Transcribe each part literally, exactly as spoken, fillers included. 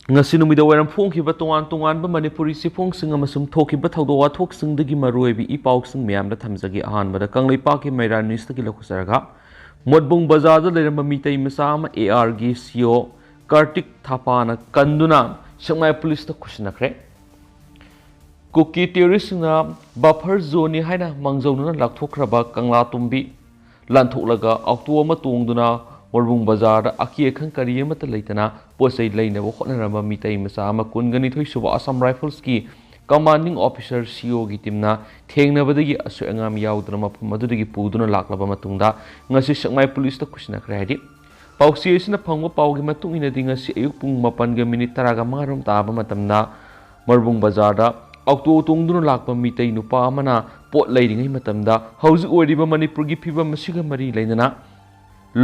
ꯉꯁꯤ ꯅꯨꯃꯤꯗꯥꯡ ꯋꯥꯏꯔꯝ ꯐꯣꯡꯈꯤꯕ ꯇꯣꯉꯥꯟ ꯇꯣꯉꯥꯟꯕ ꯃꯅꯤꯄꯨꯔꯤ ꯆꯦꯐꯣꯡꯁꯤꯡ ꯑꯃꯁꯨꯡ ꯊꯣꯛꯈꯤꯕ ꯊꯧꯗꯣꯛ ꯋꯥꯊꯣꯛꯁꯤꯡꯗꯒꯤ ꯃꯔꯨꯑꯣꯏꯕ ꯏ ꯄꯥꯎꯁꯤꯡ ꯃꯌꯥꯝꯗ ꯊꯝꯖꯒꯦ꯫ ꯑꯍꯥꯟꯕꯗ ꯀꯪꯂꯩꯄꯥꯛꯀꯤ ꯃꯩꯔꯥ ꯅ꯭ꯌꯨꯁꯇꯒꯤ ꯂꯧꯈꯠꯆꯔꯒ, ꯃꯣꯠꯕꯨꯡ ꯕꯖꯥꯔꯗ ꯂꯩꯔꯝꯕ ꯃꯤꯇꯩ ꯃꯆꯥ ꯑꯃ ꯑꯦ ꯑꯥꯔꯒꯤ ꯁꯤ ꯑꯣ ꯀꯥꯔꯇꯤꯛ ꯊꯥꯄꯥꯅ ꯀꯟꯗꯨꯅ ꯁꯦꯛꯃꯥꯏ ꯄꯨꯂꯤꯁꯇ ꯈꯨꯠꯁꯤꯟꯅꯈ꯭ꯔꯦ꯫ ꯀꯨꯀꯤ ꯇꯦꯔꯣꯔꯤꯁꯁꯤꯡꯅ ꯕꯐꯔ ꯖꯣꯟꯅꯤ ꯍꯥꯏꯅ ꯃꯥꯡꯖꯧꯅꯅ ꯂꯥꯎꯊꯣꯛꯈ꯭ꯔꯕ ꯀꯪꯂꯥꯇꯣꯝꯕꯤ ꯂꯥꯟꯊꯣꯛꯂꯒ ꯑꯣꯛꯇꯣ ꯑꯃ ꯇꯣꯡꯗꯨꯅ ꯃꯣꯠꯕꯨꯡ ꯕꯖꯥꯔꯗ ꯑꯀꯤ ꯑꯈꯪ ꯀꯔꯤ ꯑꯃꯠꯇ ꯂꯩꯇꯅ ꯄꯣꯠ ꯆꯩ ꯂꯩꯅꯕ ꯍꯣꯠꯅꯔꯝꯕ ꯃꯤꯇꯩ ꯃꯆꯥ ꯑꯃ ꯀꯨꯟꯒ ꯅꯤꯊꯣꯏ ꯁꯨꯕ ꯑꯁꯥꯝ ꯔꯥꯏꯐꯜꯁꯀꯤ ꯀꯃꯥꯟꯗꯤꯡ ꯑꯣꯐꯤꯁꯔ ꯁꯤ ꯑꯣꯒꯤ ꯇꯤꯝꯅ ꯊꯦꯡꯅꯕꯗꯒꯤ ꯑꯁꯣꯏ ꯑꯉꯥꯝ ꯌꯥꯎꯗꯅ ꯃꯐꯝ ꯑꯗꯨꯗꯒꯤ ꯄꯨꯗꯨꯅ ꯂꯥꯛꯂꯕ ꯃꯇꯨꯡꯗ ꯉꯁꯤ ꯁꯦꯛꯃꯥꯏ ꯄꯨꯂꯤꯁꯇ ꯈꯨꯠꯁꯤꯟꯅꯈ꯭ꯔꯦ ꯍꯥꯏꯔꯤ꯫ ꯄꯥꯎꯆꯦ ꯑꯁꯤꯅ ꯐꯪꯕ ꯄꯥꯎꯒꯤ ꯃꯇꯨꯡ ꯏꯟꯅꯗꯤ, ꯉꯁꯤ ꯑꯌꯨꯛ ꯄꯨꯡ ꯃꯥꯄꯟꯒ ꯃꯤꯅꯤꯠ ꯇꯔꯥꯒ ꯃꯉꯥꯔꯣꯝ ꯇꯥꯕ ꯃꯇꯝꯗ ꯃꯣꯠꯕꯨꯡ ꯕꯖꯥꯔꯗ ꯑꯣꯛꯇꯣ ꯇꯣꯡꯗꯨꯅ ꯂꯥꯛꯄ ꯃꯤꯇꯩ ꯅꯨꯄꯥ ꯑꯃꯅ ꯄꯣꯠ ꯂꯩꯔꯤꯉꯩ ꯃꯇꯝꯗ ꯍꯧꯖꯤꯛ ꯑꯣꯏꯔꯤꯕ ꯃꯅꯤꯄꯨꯔꯒꯤ ꯐꯤꯕꯝ ꯑꯁꯤꯒ ꯃꯔꯤ ꯂꯩꯅꯅ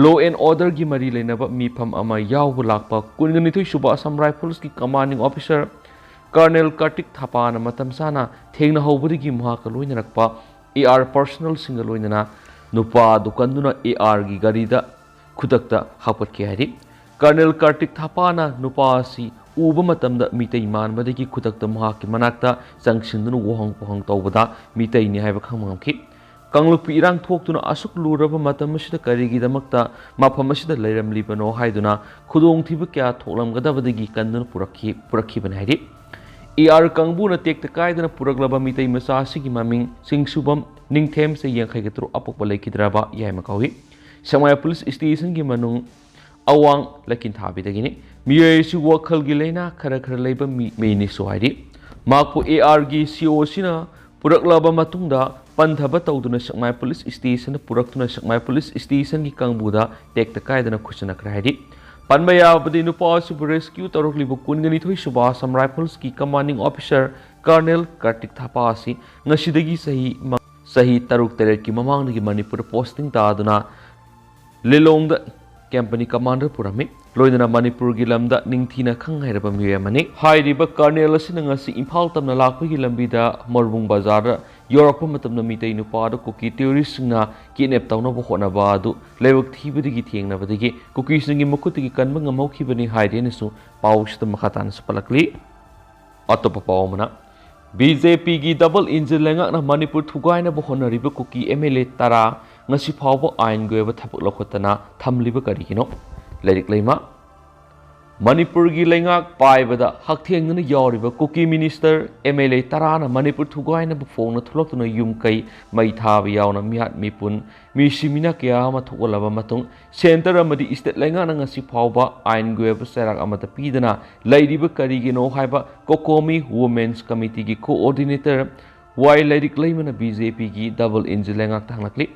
law and orderꯒꯤ ꯃꯔꯤ ꯂꯩꯅꯕ ꯃꯤꯐꯝ ꯑꯃ ꯌꯥꯎꯕ ꯂꯥꯛꯄ ꯀꯨꯟꯒ ꯅꯤꯊꯣꯏ ꯁꯨꯕ Assam ꯔꯥꯏꯐꯜꯁꯀꯤ commanding officer colonel Kartik ꯊꯥꯄꯥꯅ ꯃꯇꯝ ꯆꯥꯅ ꯊꯦꯡꯅꯍꯧꯕꯗꯒꯤ ꯃꯍꯥꯛꯀ ꯂꯣꯏꯅꯔꯛꯄ ꯑꯦ ꯑꯥꯔ ꯄꯔꯁꯅꯦꯜꯁꯤꯡꯒ ꯂꯣꯏꯅꯅ ꯅꯨꯄꯥ ꯑꯗꯨ ꯀꯟꯗꯨꯅ ꯑꯦ ꯑꯥꯔꯒꯤ ꯒꯥꯔꯤꯗ ꯈꯨꯗꯛꯇ ꯍꯥꯞꯀꯠꯈꯤ ꯍꯥꯏꯔꯤ꯫ ꯀꯔꯅꯦꯜ ꯀꯥꯔꯇꯤꯛ ꯊꯥꯄꯥꯅ ꯅꯨꯄꯥ ꯑꯁꯤ ꯎꯕ ꯃꯇꯝꯗ ꯃꯤꯇꯩ ꯃꯥꯟꯕꯗꯒꯤ ꯈꯨꯗꯛꯇ ꯃꯍꯥꯛꯀꯤ ꯃꯅꯥꯛꯇ ꯆꯪꯁꯤꯟꯗꯨꯅ ꯋꯥꯍꯪ ꯄꯥꯎꯍꯪ ꯇꯧꯕꯗ ꯃꯤꯇꯩꯅꯤ ꯍꯥꯏꯕ ꯈꯪꯕ ꯉꯝꯈꯤ꯫ ꯀꯥꯡꯂꯨꯞꯀꯤ ꯏꯔꯥꯡ ꯊꯣꯛꯇꯨꯅ ꯑꯁꯨꯛ ꯂꯨꯔꯕ ꯃꯇꯝ ꯑꯁꯤꯗ ꯀꯔꯤꯒꯤꯗꯃꯛꯇ ꯃꯐꯝ ꯑꯁꯤꯗ ꯂꯩꯔꯝꯂꯤꯕꯅꯣ ꯍꯥꯏꯗꯨꯅ ꯈꯨꯗꯣꯡꯊꯤꯕ ꯀꯌꯥ ꯊꯣꯛꯂꯝꯒꯗꯕꯗꯒꯤ ꯀꯟꯗꯨꯅ ꯄꯨꯔꯛꯈꯤ-, ꯄꯨꯔꯛꯈꯤꯕꯅꯤ ꯍꯥꯏꯔꯤ꯫ ꯑꯦ ꯑꯥꯔ ꯀꯥꯡꯕꯨꯅ ꯇꯦꯛꯇ ꯀꯥꯏꯗꯅ ꯄꯨꯔꯛꯂꯕ ꯃꯤꯇꯩ ꯃꯆꯥ ꯑꯁꯤꯒꯤ ꯃꯃꯤꯡ ꯁꯤꯡꯁꯨꯕꯝ ꯅꯤꯡꯊꯦꯝ, ꯆꯍꯤ ꯌꯥꯡꯈꯩꯒ ꯇꯔꯨꯛ, ꯑꯄꯣꯛꯄ ꯂꯩꯈꯤꯗ꯭ꯔꯕ ꯌꯥꯏꯃ ꯀꯧꯏ꯫ ꯁꯦꯛꯃꯥꯏ ꯄꯨꯂꯤꯁ ꯁ꯭ꯇꯦꯁꯟꯒꯤ ꯃꯅꯨꯡ ꯑꯋꯥꯡ ꯂꯩꯀꯤꯟꯊꯥꯕꯤꯗꯒꯤꯅꯤ꯫ ꯃꯤꯑꯣꯏ ꯑꯁꯤ ꯋꯥꯈꯜꯒꯤ ꯂꯥꯏꯅꯥ ꯈꯔ ꯈꯔ ꯂꯩꯕ ꯃꯤ-, ꯃꯤꯅꯤꯁꯨ ꯍꯥꯏꯔꯤ꯫ ꯃꯍꯥꯛꯄꯨ ꯑꯦ ꯑꯥꯔꯒꯤ ꯁꯤ ꯑꯣ ꯁꯤꯅ ꯄꯨꯔꯛꯂꯕ ꯃꯇꯨꯡꯗ ꯄꯟꯊꯕ ꯇꯧꯗꯨꯅ ꯁꯦꯛꯃꯥꯏ ꯄꯨꯂꯤꯁ ꯁ꯭ꯇꯦꯁꯟꯗ ꯄꯨꯔꯛꯇꯨꯅ ꯁꯦꯛꯃꯥꯏ ꯄꯨꯂꯤꯁ ꯁ꯭ꯇꯦꯁꯟꯒꯤ ꯀꯥꯡꯕꯨꯗ ꯇꯦꯛꯇ ꯀꯥꯏꯗꯅ ꯈꯨꯠꯁꯤꯟꯅꯈ꯭ꯔꯦ ꯍꯥꯏꯔꯤ꯫ ꯄꯟꯕ ꯌꯥꯕꯗꯤ, ꯅꯨꯄꯥ ꯑꯁꯤꯕꯨ ꯔꯦꯁꯀ꯭ꯌꯨ ꯇꯧꯔꯛꯂꯤꯕ ꯀꯨꯟꯒ ꯅꯤꯊꯣꯏ ꯁꯨꯕ Assam ꯔꯥꯏꯐꯜꯁꯀꯤ commanding officer colonel Kartik ꯊꯥꯄꯥ ꯑꯁꯤ ꯉꯁꯤꯗꯒꯤ ꯆꯍꯤ ꯃ-, ꯆꯍꯤ ꯇꯔꯨꯛ ꯇꯔꯦꯠꯀꯤ ꯃꯃꯥꯡꯗꯒꯤ ꯃꯅꯤꯄꯨꯔꯗ ꯄꯣꯁꯇꯤꯡ ꯇꯥꯗꯨꯅ ꯂꯤꯂꯣꯡꯗ ꯀꯝꯄꯅꯤ ꯀꯃꯥꯟꯗꯔ ꯄꯨꯔꯝꯃꯤ꯫ ꯂꯣꯏꯅꯅ ꯃꯅꯤꯄꯨꯔꯒꯤ ꯂꯝꯗ ꯅꯤꯡꯊꯤꯅ ꯈꯪ ꯍꯩꯔꯕ ꯃꯤꯑꯣꯏ ꯑꯃꯅꯤ꯫ ꯍꯥꯏꯔꯤꯕ ꯀꯔꯅꯦꯜ ꯑꯁꯤꯅ ꯉꯁꯤ ꯏꯝꯐꯥꯜ ꯇꯝꯅ ꯂꯥꯛꯄꯒꯤ ꯂꯝꯕꯤꯗ ꯃꯣꯔꯕꯨꯡ ꯕꯖꯥꯔꯗ ꯌꯧꯔꯛꯄ ꯃꯇꯝꯗ ꯃꯤꯇꯩ ꯅꯨꯄꯥ ꯑꯗꯨ ꯀꯨꯀꯤ ꯇꯦꯔꯣꯔꯤꯁꯁꯤꯡꯅ ꯀꯤꯗꯅꯦꯞ ꯇꯧꯅꯕ ꯍꯣꯠꯅꯕ ꯑꯗꯨ ꯂꯥꯏꯕꯛ ꯊꯤꯕꯗꯒꯤ ꯊꯦꯡꯅꯕꯗꯒꯤ ꯀꯨꯀꯤꯁꯤꯡꯒꯤ ꯃꯈꯨꯠꯇꯒꯤ ꯀꯟꯕ ꯉꯝꯍꯧꯈꯤꯕꯅꯤ ꯍꯥꯏꯔꯤ ꯍꯥꯏꯅꯁꯨ ꯄꯥꯎꯁꯤꯗ ꯃꯈꯥ ꯇꯥꯅꯁꯨ ꯄꯜꯂꯛꯂꯤ꯫ ꯑꯇꯣꯞꯄ ꯄꯥꯎ ꯑꯃꯅ, ꯕꯤ ꯖꯦ ꯄꯤꯒꯤ ꯗꯕꯜ ꯏꯟꯖꯤꯟ ꯂꯩꯉꯥꯛꯅ ꯃꯅꯤꯄꯨꯔ ꯊꯨꯒꯥꯏꯅꯕ ꯍꯣꯠꯅꯔꯤꯕ ꯀꯨꯀꯤ ꯑꯦꯝ ꯑꯦꯜ ꯑꯦ ꯇꯔꯥ ꯉꯁꯤ ꯐꯥꯎꯕ ꯑꯥꯏꯟꯒꯤ ꯑꯣꯏꯕ ꯊꯕꯛ ꯂꯧꯈꯠꯇꯅ ꯊꯝꯂꯤꯕ ꯀꯔꯤꯒꯤꯅꯣ? ꯂꯥꯏꯔꯤꯛ ꯂꯩꯃ꯫ ꯃꯅꯤꯄꯨꯔꯒꯤ ꯂꯩꯉꯥꯛ ꯄꯥꯏꯕꯗ ꯍꯛꯊꯦꯡꯅꯅ ꯌꯥꯎꯔꯤꯕ Kuki minister M L A ꯇꯔꯥꯅ ꯃꯅꯤꯄꯨꯔ ꯊꯨꯒꯥꯏꯅꯕ ꯐꯣꯡꯅ ꯊꯣꯛꯂꯛꯇꯨꯅ ꯌꯨꯝ ꯀꯩ ꯃꯩ ꯊꯥꯕ ꯌꯥꯎꯅ ꯃꯤꯍꯥꯠ ꯃꯤꯄꯨꯟ, ꯃꯤꯁꯤ ꯃꯤꯅꯥ ꯀꯌꯥ ꯑꯃ ꯊꯣꯛꯍꯜꯂꯕ ꯃꯇꯨꯡ, ꯁꯦꯟꯇꯔ ꯑꯃꯗꯤ ꯏꯁꯇꯦꯠ ꯂꯩꯉꯥꯛꯅ ꯉꯁꯤ ꯐꯥꯎꯕ ꯑꯥꯏꯟꯒꯤ ꯑꯣꯏꯕ ꯆꯩꯔꯥꯛ ꯑꯃꯠꯇ ꯄꯤꯗꯅ ꯂꯩꯔꯤꯕ ꯀꯔꯤꯒꯤꯅꯣ ꯍꯥꯏꯕ ꯀꯣꯀꯣꯃꯤ ꯋꯨꯃꯦꯟꯁ ꯀꯃꯤꯇꯤꯒꯤ ꯀꯣꯑꯣꯔꯗꯤꯅꯦꯇꯔ ꯋꯥꯏ ꯂꯥꯏꯔꯤꯛ ꯂꯩꯃꯅ ꯕꯤ ꯖꯦ ꯄꯤꯒꯤ ꯗꯕꯜ ꯏꯟꯖꯤꯟ ꯂꯩꯉꯥꯛꯇ ꯍꯪꯂꯛꯂꯤ꯫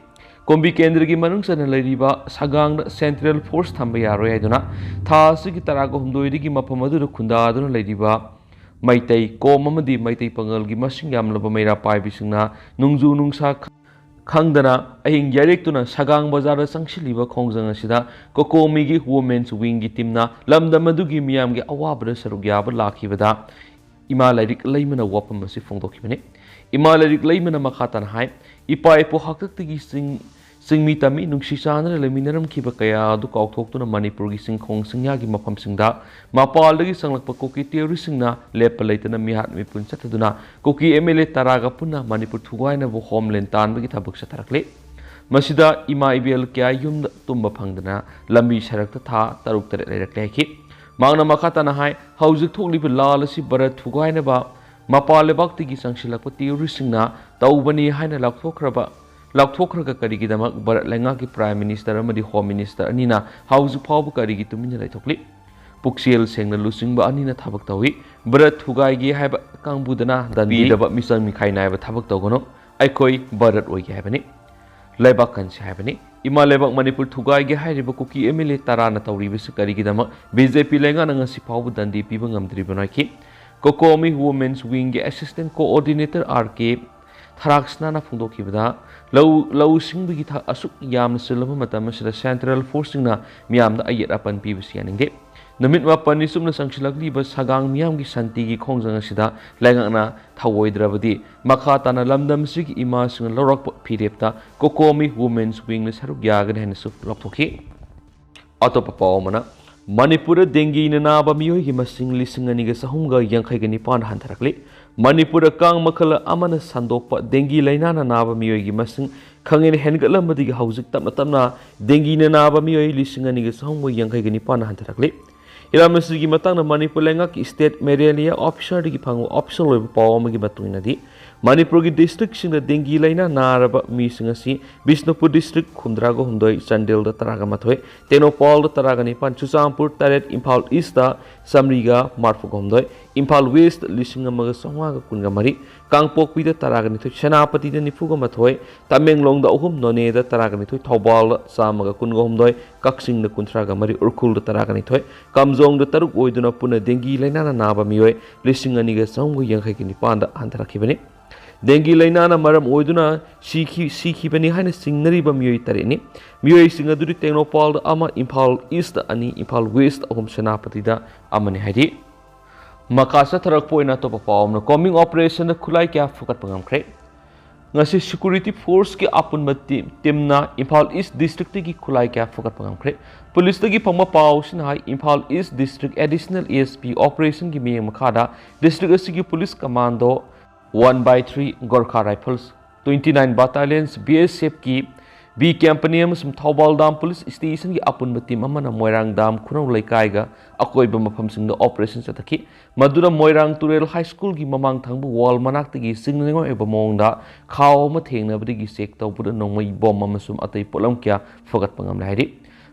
ꯀꯨꯝꯕꯤ ꯀꯦꯟꯗ꯭ꯔꯒꯤ ꯃꯅꯨꯡ ꯆꯟꯅ ꯂꯩꯔꯤꯕ ꯁꯒꯥꯡꯗ ꯁꯦꯟꯇ꯭ꯔꯦꯜ ꯐꯣꯔꯁ ꯊꯝꯕ ꯌꯥꯔꯣꯏ ꯍꯥꯏꯗꯨꯅ ꯊꯥ ꯑꯁꯤꯒꯤ ꯇꯔꯥꯒ ꯍꯨꯝꯗꯣꯏꯗꯒꯤ ꯃꯐꯝ ꯑꯗꯨꯗ ꯈꯨꯟꯗꯥꯗꯨꯅ ꯂꯩꯔꯤꯕ ꯃꯩꯇꯩ, ꯀꯣꯝ ꯑꯃꯗꯤ ꯃꯩꯇꯩ ꯄꯥꯉꯜꯒꯤ ꯃꯁꯤꯡ ꯌꯥꯝꯂꯕ ꯃꯩꯔꯥ ꯄꯥꯏꯕꯤꯁꯤꯡꯅ ꯅꯣꯡꯖꯨ ꯅꯨꯡꯁꯥ ꯈ-, ꯈꯪꯗꯅ ꯑꯍꯤꯡ ꯌꯥꯏꯔꯦꯛꯇꯨꯅ ꯁꯒꯥꯡ ꯕꯖꯥꯔꯗ ꯆꯪꯁꯤꯜꯂꯤꯕ ꯈꯣꯡꯖꯪ ꯑꯁꯤꯗ ꯀꯣꯀꯣꯃꯤꯒꯤ ꯋꯨꯃꯦꯟꯁ ꯋꯤꯡꯒꯤ ꯇꯤꯝꯅ ꯂꯝꯗꯝ ꯑꯗꯨꯒꯤ ꯃꯤꯌꯥꯝꯒꯤ ꯑꯋꯥꯕꯗ ꯁꯔꯨꯛ ꯌꯥꯕ ꯂꯥꯛꯈꯤꯕꯗ ꯏꯃꯥ ꯂꯥꯏꯔꯤꯛ ꯂꯩꯃꯅ ꯋꯥꯐꯝ ꯑꯁꯤ ꯐꯣꯡꯗꯣꯛꯈꯤꯕꯅꯤ꯫ ꯏꯃꯥ ꯂꯥꯏꯔꯤꯛ ꯂꯩꯃꯅ ꯃꯈꯥ ꯇꯥꯅ ꯍꯥꯏ, ꯏꯄꯥ ꯏꯄꯨ ꯍꯥꯛꯇꯛꯇꯒꯤ ꯆꯤꯡ, ꯆꯤꯡꯃꯤ ꯇꯝꯃꯤ ꯅꯨꯡꯁꯤ ꯆꯥꯟꯅꯅ ꯂꯩꯃꯤꯟꯅꯔꯝꯈꯤꯕ ꯀꯌꯥ ꯑꯗꯨ ꯀꯥꯎꯊꯣꯛꯇꯨꯅ ꯃꯅꯤꯄꯨꯔꯒꯤ ꯆꯤꯡꯈꯣꯡ ꯆꯤꯡꯌꯥꯒꯤ ꯃꯐꯝꯁꯤꯡꯗ ꯃꯄꯥꯟꯗꯒꯤ ꯆꯪꯂꯛꯄ ꯀꯨꯀꯤ ꯇꯦꯔꯣꯔꯤꯁꯁꯤꯡꯅ ꯂꯦꯞꯄ ꯂꯩꯇꯅ ꯃꯤꯍꯥꯠ ꯃꯤꯄꯨꯟ ꯆꯠꯊꯗꯨꯅ ꯀꯨꯀꯤ ꯑꯦꯝ ꯑꯦꯜ ꯑꯦ ꯇꯔꯥꯒ ꯄꯨꯟꯅ ꯃꯅꯤꯄꯨꯔ ꯊꯨꯒꯥꯏꯅꯕ ꯍꯣꯝꯂꯦꯟ ꯇꯥꯟꯕꯒꯤ ꯊꯕꯛ ꯆꯠꯊꯔꯛꯂꯤ꯫ ꯃꯁꯤꯗ ꯏꯃꯥ ꯏꯕꯦꯜ ꯀꯌꯥ ꯌꯨꯝꯗ ꯇꯨꯝꯕ ꯐꯪꯗꯅ ꯂꯝꯕꯤ ꯁꯔꯛꯇ ꯊꯥ ꯇꯔꯨꯛ ꯇꯔꯦꯠ ꯂꯩꯔꯛꯂꯦ ꯍꯥꯏꯈꯤ꯫ ꯃꯍꯥꯛꯅ ꯃꯈꯥ ꯇꯥꯅ ꯍꯥꯏ, ꯍꯧꯖꯤꯛ ꯊꯣꯛꯂꯤꯕ ꯂꯥꯜ ꯑꯁꯤ ꯚꯥꯔꯠ ꯊꯨꯒꯥꯏꯅꯕ ꯃꯄꯥꯟ ꯂꯩꯕꯥꯛꯇꯒꯤ ꯆꯪꯁꯤꯜꯂꯛꯄ ꯇꯦꯔꯣꯔꯤꯁꯁꯤꯡꯅ ꯇꯧꯕꯅꯤ ꯍꯥꯏꯅ ꯂꯥꯎꯊꯣꯛꯈ꯭ꯔꯕ, ꯂꯥꯎꯊꯣꯛꯈ꯭ꯔꯒ ꯀꯔꯤꯒꯤꯗꯃꯛ ꯚꯥꯔꯠ ꯂꯩꯉꯥꯛꯀꯤ ꯄ꯭ꯔꯥꯏꯝ ꯃꯤꯅꯤꯁꯇꯔ ꯑꯃꯗꯤ ꯍꯣꯝ ꯃꯤꯅꯤꯁꯇꯔ ꯑꯅꯤꯅ ꯍꯧꯖꯤꯛ ꯐꯥꯎꯕ ꯀꯔꯤꯒꯤ ꯇꯨꯃꯤꯟꯅ ꯂꯩꯊꯣꯛꯂꯤ? ꯄꯨꯛꯆꯦꯜ ꯁꯦꯡꯅ ꯂꯨꯆꯤꯡꯕ ꯑꯅꯤꯅ ꯊꯕꯛ ꯇꯧꯏ꯫ ꯚꯥꯔꯠ ꯊꯨꯒꯥꯏꯒꯦ ꯍꯥꯏꯕ ꯀꯥꯡꯕꯨꯗꯅ ꯗꯟꯗꯤ ꯄꯤꯗꯕ ꯃꯤꯆꯪ ꯃꯤꯈꯥꯏ ꯅꯥꯏꯕ ꯊꯕꯛ ꯇꯧꯒꯅꯨ꯫ ꯑꯩꯈꯣꯏ ꯚꯥꯔꯠ ꯑꯣꯏꯒꯦ ꯍꯥꯏꯕꯅꯤ꯫ ꯂꯩꯕꯥꯛ ꯀꯟꯁꯤ ꯍꯥꯏꯕꯅꯤ꯫ ꯏꯃꯥ ꯂꯩꯕꯥꯛ ꯃꯅꯤꯄꯨꯔ ꯊꯨꯒꯥꯏꯒꯦ ꯍꯥꯏꯔꯤꯕ ꯀꯨꯀꯤ ꯑꯦꯝ ꯑꯦꯜ ꯑꯦ ꯇꯔꯥꯅ ꯇꯧꯔꯤꯕꯁꯤ ꯀꯔꯤꯒꯤꯗꯃꯛ ꯕꯤ ꯖꯦ ꯄꯤ ꯂꯩꯉꯥꯛꯅ ꯉꯁꯤ ꯐꯥꯎꯕ ꯗꯟꯗꯤ ꯄꯤꯕ ꯉꯝꯗ꯭ꯔꯤꯕꯅꯣ ꯍꯥꯏꯈꯤ꯫ ꯀꯣꯀꯣꯃꯤ ꯋꯨꯃꯦꯟꯁ ꯋꯤꯡꯒꯤ ꯑꯦꯁꯤꯁꯇꯦꯟ ꯀꯣꯑꯣꯔꯗꯤꯅꯦꯇꯔ ꯑꯥꯔ ꯀꯦ ꯊꯔꯥꯛꯁꯅꯥꯅ ꯐꯣꯡꯗꯣꯛꯈꯤꯕꯗ, ꯂꯧ, ꯂꯧꯁꯤꯡꯕꯒꯤ ꯊ-, ꯑꯁꯨꯛ ꯌꯥꯝꯅ ꯆꯤꯜꯂꯕ ꯃꯇꯝ ꯑꯁꯤꯗ ꯁꯦꯟꯇ꯭ꯔꯦꯜ ꯐꯣꯔꯁꯁꯤꯡꯅ ꯃꯤꯌꯥꯝꯗ ꯑꯌꯦꯠ ꯑꯄꯟ ꯄꯤꯕꯁꯤ ꯌꯥꯅꯤꯡꯗꯦ꯫ ꯅꯨꯃꯤꯠ ꯃꯥꯄꯟꯅꯤ ꯆꯨꯞꯅ ꯆꯪꯁꯤꯜꯂꯛꯂꯤꯕ ꯁꯒꯥꯡ ꯃꯤꯌꯥꯝꯒꯤ ꯁꯥꯟꯇꯤꯒꯤ ꯈꯣꯡꯖꯪ ꯑꯁꯤꯗ ꯂꯩꯉꯥꯛꯅ ꯊꯧꯑꯣꯏꯗ꯭ꯔꯕꯗꯤ ꯃꯈꯥ ꯇꯥꯅ ꯂꯝꯗꯝ ꯑꯁꯤꯒꯤ ꯏꯃꯥꯁꯤꯡꯅ ꯂꯧꯔꯛꯄ ꯐꯤꯔꯦꯞꯇ ꯀꯣꯀꯣꯃꯤ Women's Wingꯅ ꯁꯔꯨꯛ ꯌꯥꯒꯅꯤ ꯍꯥꯏꯅꯁꯨ ꯂꯥꯎꯊꯣꯛꯈꯤ꯫ ꯑꯇꯣꯞꯄ ꯄꯥꯎ ꯑꯃꯅ, ꯃꯅꯤꯄꯨꯔꯗ ꯗꯦꯡꯒꯤꯅ ꯅꯥꯕ ꯃꯤꯑꯣꯏꯒꯤ ꯃꯁꯤꯡ ꯂꯤꯁꯤꯡ ꯑꯅꯤꯒ ꯆꯍꯨꯝꯒ ꯌꯥꯡꯈꯩꯒ ꯅꯤꯄꯥꯟ ꯍꯟꯊꯔꯛꯂꯤ꯫ ꯃꯅꯤꯄꯨꯔꯗ ꯀꯥꯡ ꯃꯈꯜ ꯑꯃꯅ ꯁꯟꯗꯣꯛꯄ ꯗꯦꯡꯒꯤ ꯂꯥꯏꯅꯥꯅ ꯅꯥꯕ ꯃꯤꯑꯣꯏꯒꯤ ꯃꯁꯤꯡ ꯈꯪꯍꯦꯟ ꯍꯦꯟꯒꯠꯂꯝꯕꯗꯒꯤ ꯍꯧꯖꯤꯛ ꯇꯞꯅ ꯇꯞꯅ ꯗꯦꯡꯒꯤꯅ ꯅꯥꯕ ꯃꯤꯑꯣꯏ ꯂꯤꯁꯤꯡ ꯑꯅꯤꯒ ꯆꯍꯨꯝꯒ ꯌꯥꯡꯈꯩꯒ ꯅꯤꯄꯥꯟ ꯍꯟꯊꯔꯛꯂꯤ꯫ ꯍꯤꯔꯝ ꯑꯁꯤꯒꯤ ꯃꯇꯥꯡꯗ ꯃꯅꯤꯄꯨꯔ ꯂꯩꯉꯥꯛꯀꯤ State Malaria Officerꯗꯒꯤ ꯐꯪꯕ official ꯑꯣꯏꯕ ꯄꯥꯎ ꯑꯃꯒꯤ ꯃꯇꯨꯡ ꯏꯟꯅꯗꯤ, ꯃꯅꯤꯄꯨꯔꯒꯤ districtꯁꯤꯡꯗ ꯗꯦꯡꯒꯤ ꯂꯥꯏꯅꯥ ꯅꯥꯔꯕ ꯃꯤꯁꯤꯡ ꯑꯁꯤ ꯕꯤꯁꯅꯨꯄꯨꯔ district ꯍꯨꯝꯗ꯭ꯔꯥꯒ ꯍꯨꯝꯗꯣꯏ, ꯆꯥꯟꯗꯦꯜꯗ ꯇꯔꯥꯒ ꯃꯥꯊꯣꯏ, ꯇꯦꯡꯅꯧꯄꯜꯗ ꯇꯔꯥꯒ ꯅꯤꯄꯥꯟ, ꯆꯨꯔꯆꯥꯟꯄꯨꯔ ꯇꯔꯦꯠ, ꯏꯝꯐꯥꯜ Eastꯇ ꯆꯥꯃꯔꯤꯒ ꯃꯔꯤꯐꯨꯒ ꯍꯨꯝꯗꯣꯏ, ꯏꯝꯐꯥꯜ Westꯇ ꯂꯤꯁꯤꯡ ꯑꯃꯒ ꯆꯥꯝꯃꯉꯥꯒ ꯀꯨꯟꯒ ꯃꯔꯤ, ꯀꯥꯡꯄꯣꯛꯄꯤꯗ ꯇꯔꯥꯒ ꯅꯤꯊꯣꯏ, ꯁꯦꯅꯥꯄꯇꯤꯗ ꯅꯤꯐꯨꯒ ꯃꯥꯊꯣꯏ, ꯇꯃꯦꯡꯂꯣꯡꯗ ꯑꯍꯨꯝ, ꯅꯣꯅꯦꯗ ꯇꯔꯥꯒ ꯅꯤꯊꯣꯏ, ꯊꯧꯕꯥꯜꯗ ꯆꯥꯝꯃꯒ ꯀꯨꯟꯒ ꯍꯨꯝꯗꯣꯏ, ꯀꯛꯆꯤꯡꯗ ꯀꯨꯟꯊ꯭ꯔꯥꯒ ꯃꯔꯤ, ꯎꯈ꯭ꯔꯨꯜꯗ ꯇꯔꯥꯒ ꯅꯤꯊꯣꯏ, ꯀꯥꯝꯖꯣꯡꯗ ꯇꯔꯨꯛ ꯑꯣꯏꯗꯨꯅ ꯄꯨꯟꯅ ꯗꯦꯡꯒꯤ ꯂꯥꯏꯅꯥꯅ ꯅꯥꯕ ꯃꯤꯑꯣꯏ ꯂꯤꯁꯤꯡ ꯑꯅꯤꯒ ꯆꯍꯨꯝꯒ ꯌꯥꯡꯈꯩꯒ ꯅꯤꯄꯥꯟꯗ ꯍꯟꯊꯔꯛꯈꯤꯕꯅꯤ꯫ ꯗꯦꯡꯒꯤ ꯂꯥꯏꯅꯥꯅ ꯃꯔꯝ ꯑꯣꯏꯗꯨꯅ ꯁꯤꯈꯤ-, ꯁꯤꯈꯤꯕꯅꯤ ꯍꯥꯏꯅ ꯆꯤꯡꯅꯔꯤꯕ ꯃꯤꯑꯣꯏ ꯇꯔꯦꯠꯅꯤ꯫ ꯃꯤꯑꯣꯏꯁꯤꯡ ꯑꯗꯨꯗꯤ ꯇꯦꯡꯅꯧꯄꯜꯗ ꯑꯃ, ꯏꯝꯐꯥꯜ Eastꯇ ꯑꯅꯤ, ꯏꯝꯐꯥꯜ Westꯇ ꯑꯍꯨꯝ, ꯁꯦꯅꯥꯄꯇꯤꯗ ꯑꯃꯅꯤ ꯍꯥꯏꯔꯤ꯫ ꯃꯈꯥ ꯆꯠꯊꯔꯛꯄ ꯑꯣꯏꯅ ꯑꯇꯣꯞꯄ ꯄꯥꯎ ꯑꯃꯅ, Combing Operationꯗ ꯈꯨꯠꯂꯥꯏ ꯀꯌꯥ ꯐꯒꯠꯄ ꯉꯝꯈ꯭ꯔꯦ꯫ ꯉꯁꯤ security forceꯀꯤ ꯑꯄꯨꯟꯕ ꯇꯤ-, teamꯅ ꯏꯝꯐꯥꯜ East districtꯇꯒꯤ ꯈꯨꯠꯂꯥꯏ ꯀꯌꯥ ꯐꯒꯠꯄ ꯉꯝꯈ꯭ꯔꯦ꯫ Policeꯇꯒꯤ ꯐꯪꯕ ꯄꯥꯎꯁꯤꯅ ꯍꯥꯏ, Imphal East district additional SP operationꯒꯤ ꯃꯤꯠꯌꯦꯡ ꯃꯈꯥꯗ district ꯑꯁꯤꯒꯤ police commando one by three Gorkha Rifles, twenty nine Battalion's BSFꯀꯤ B company ꯑꯃꯁꯨꯡ ꯊꯧꯕꯥꯜ dam police stationꯒꯤ ꯑꯄꯨꯟꯕ team ꯑꯃꯅ ꯃꯣꯏꯔꯥꯡ dam ꯈꯨꯅꯧ ꯂꯩꯀꯥꯏꯒ ꯑꯀꯣꯏꯕ ꯃꯐꯝꯁꯤꯡꯗ operation ꯆꯠꯊꯈꯤ꯫ ꯃꯗꯨꯅ ꯃꯣꯏꯔꯥꯡ ꯇꯨꯔꯦꯜ high schoolꯒꯤ ꯃꯃꯥꯡ ꯊꯪꯕ wall ꯃꯅꯥꯛꯇꯒꯤ ꯆꯤꯡꯅꯅꯤꯡꯉꯥꯏ ꯑꯣꯏꯕ ꯃꯑꯣꯡꯗ ꯈꯥꯎ ꯑꯃ ꯊꯦꯡꯅꯕꯗꯒꯤ check ꯇꯧꯕꯗ ꯅꯣꯡꯃꯩ bomb ꯑꯃꯁꯨꯡ ꯑꯇꯩ ꯄꯣꯠꯂꯝ ꯀꯌꯥ ꯐꯒꯠꯄ ꯉꯝꯂꯦ ꯍꯥꯏꯔꯤ꯫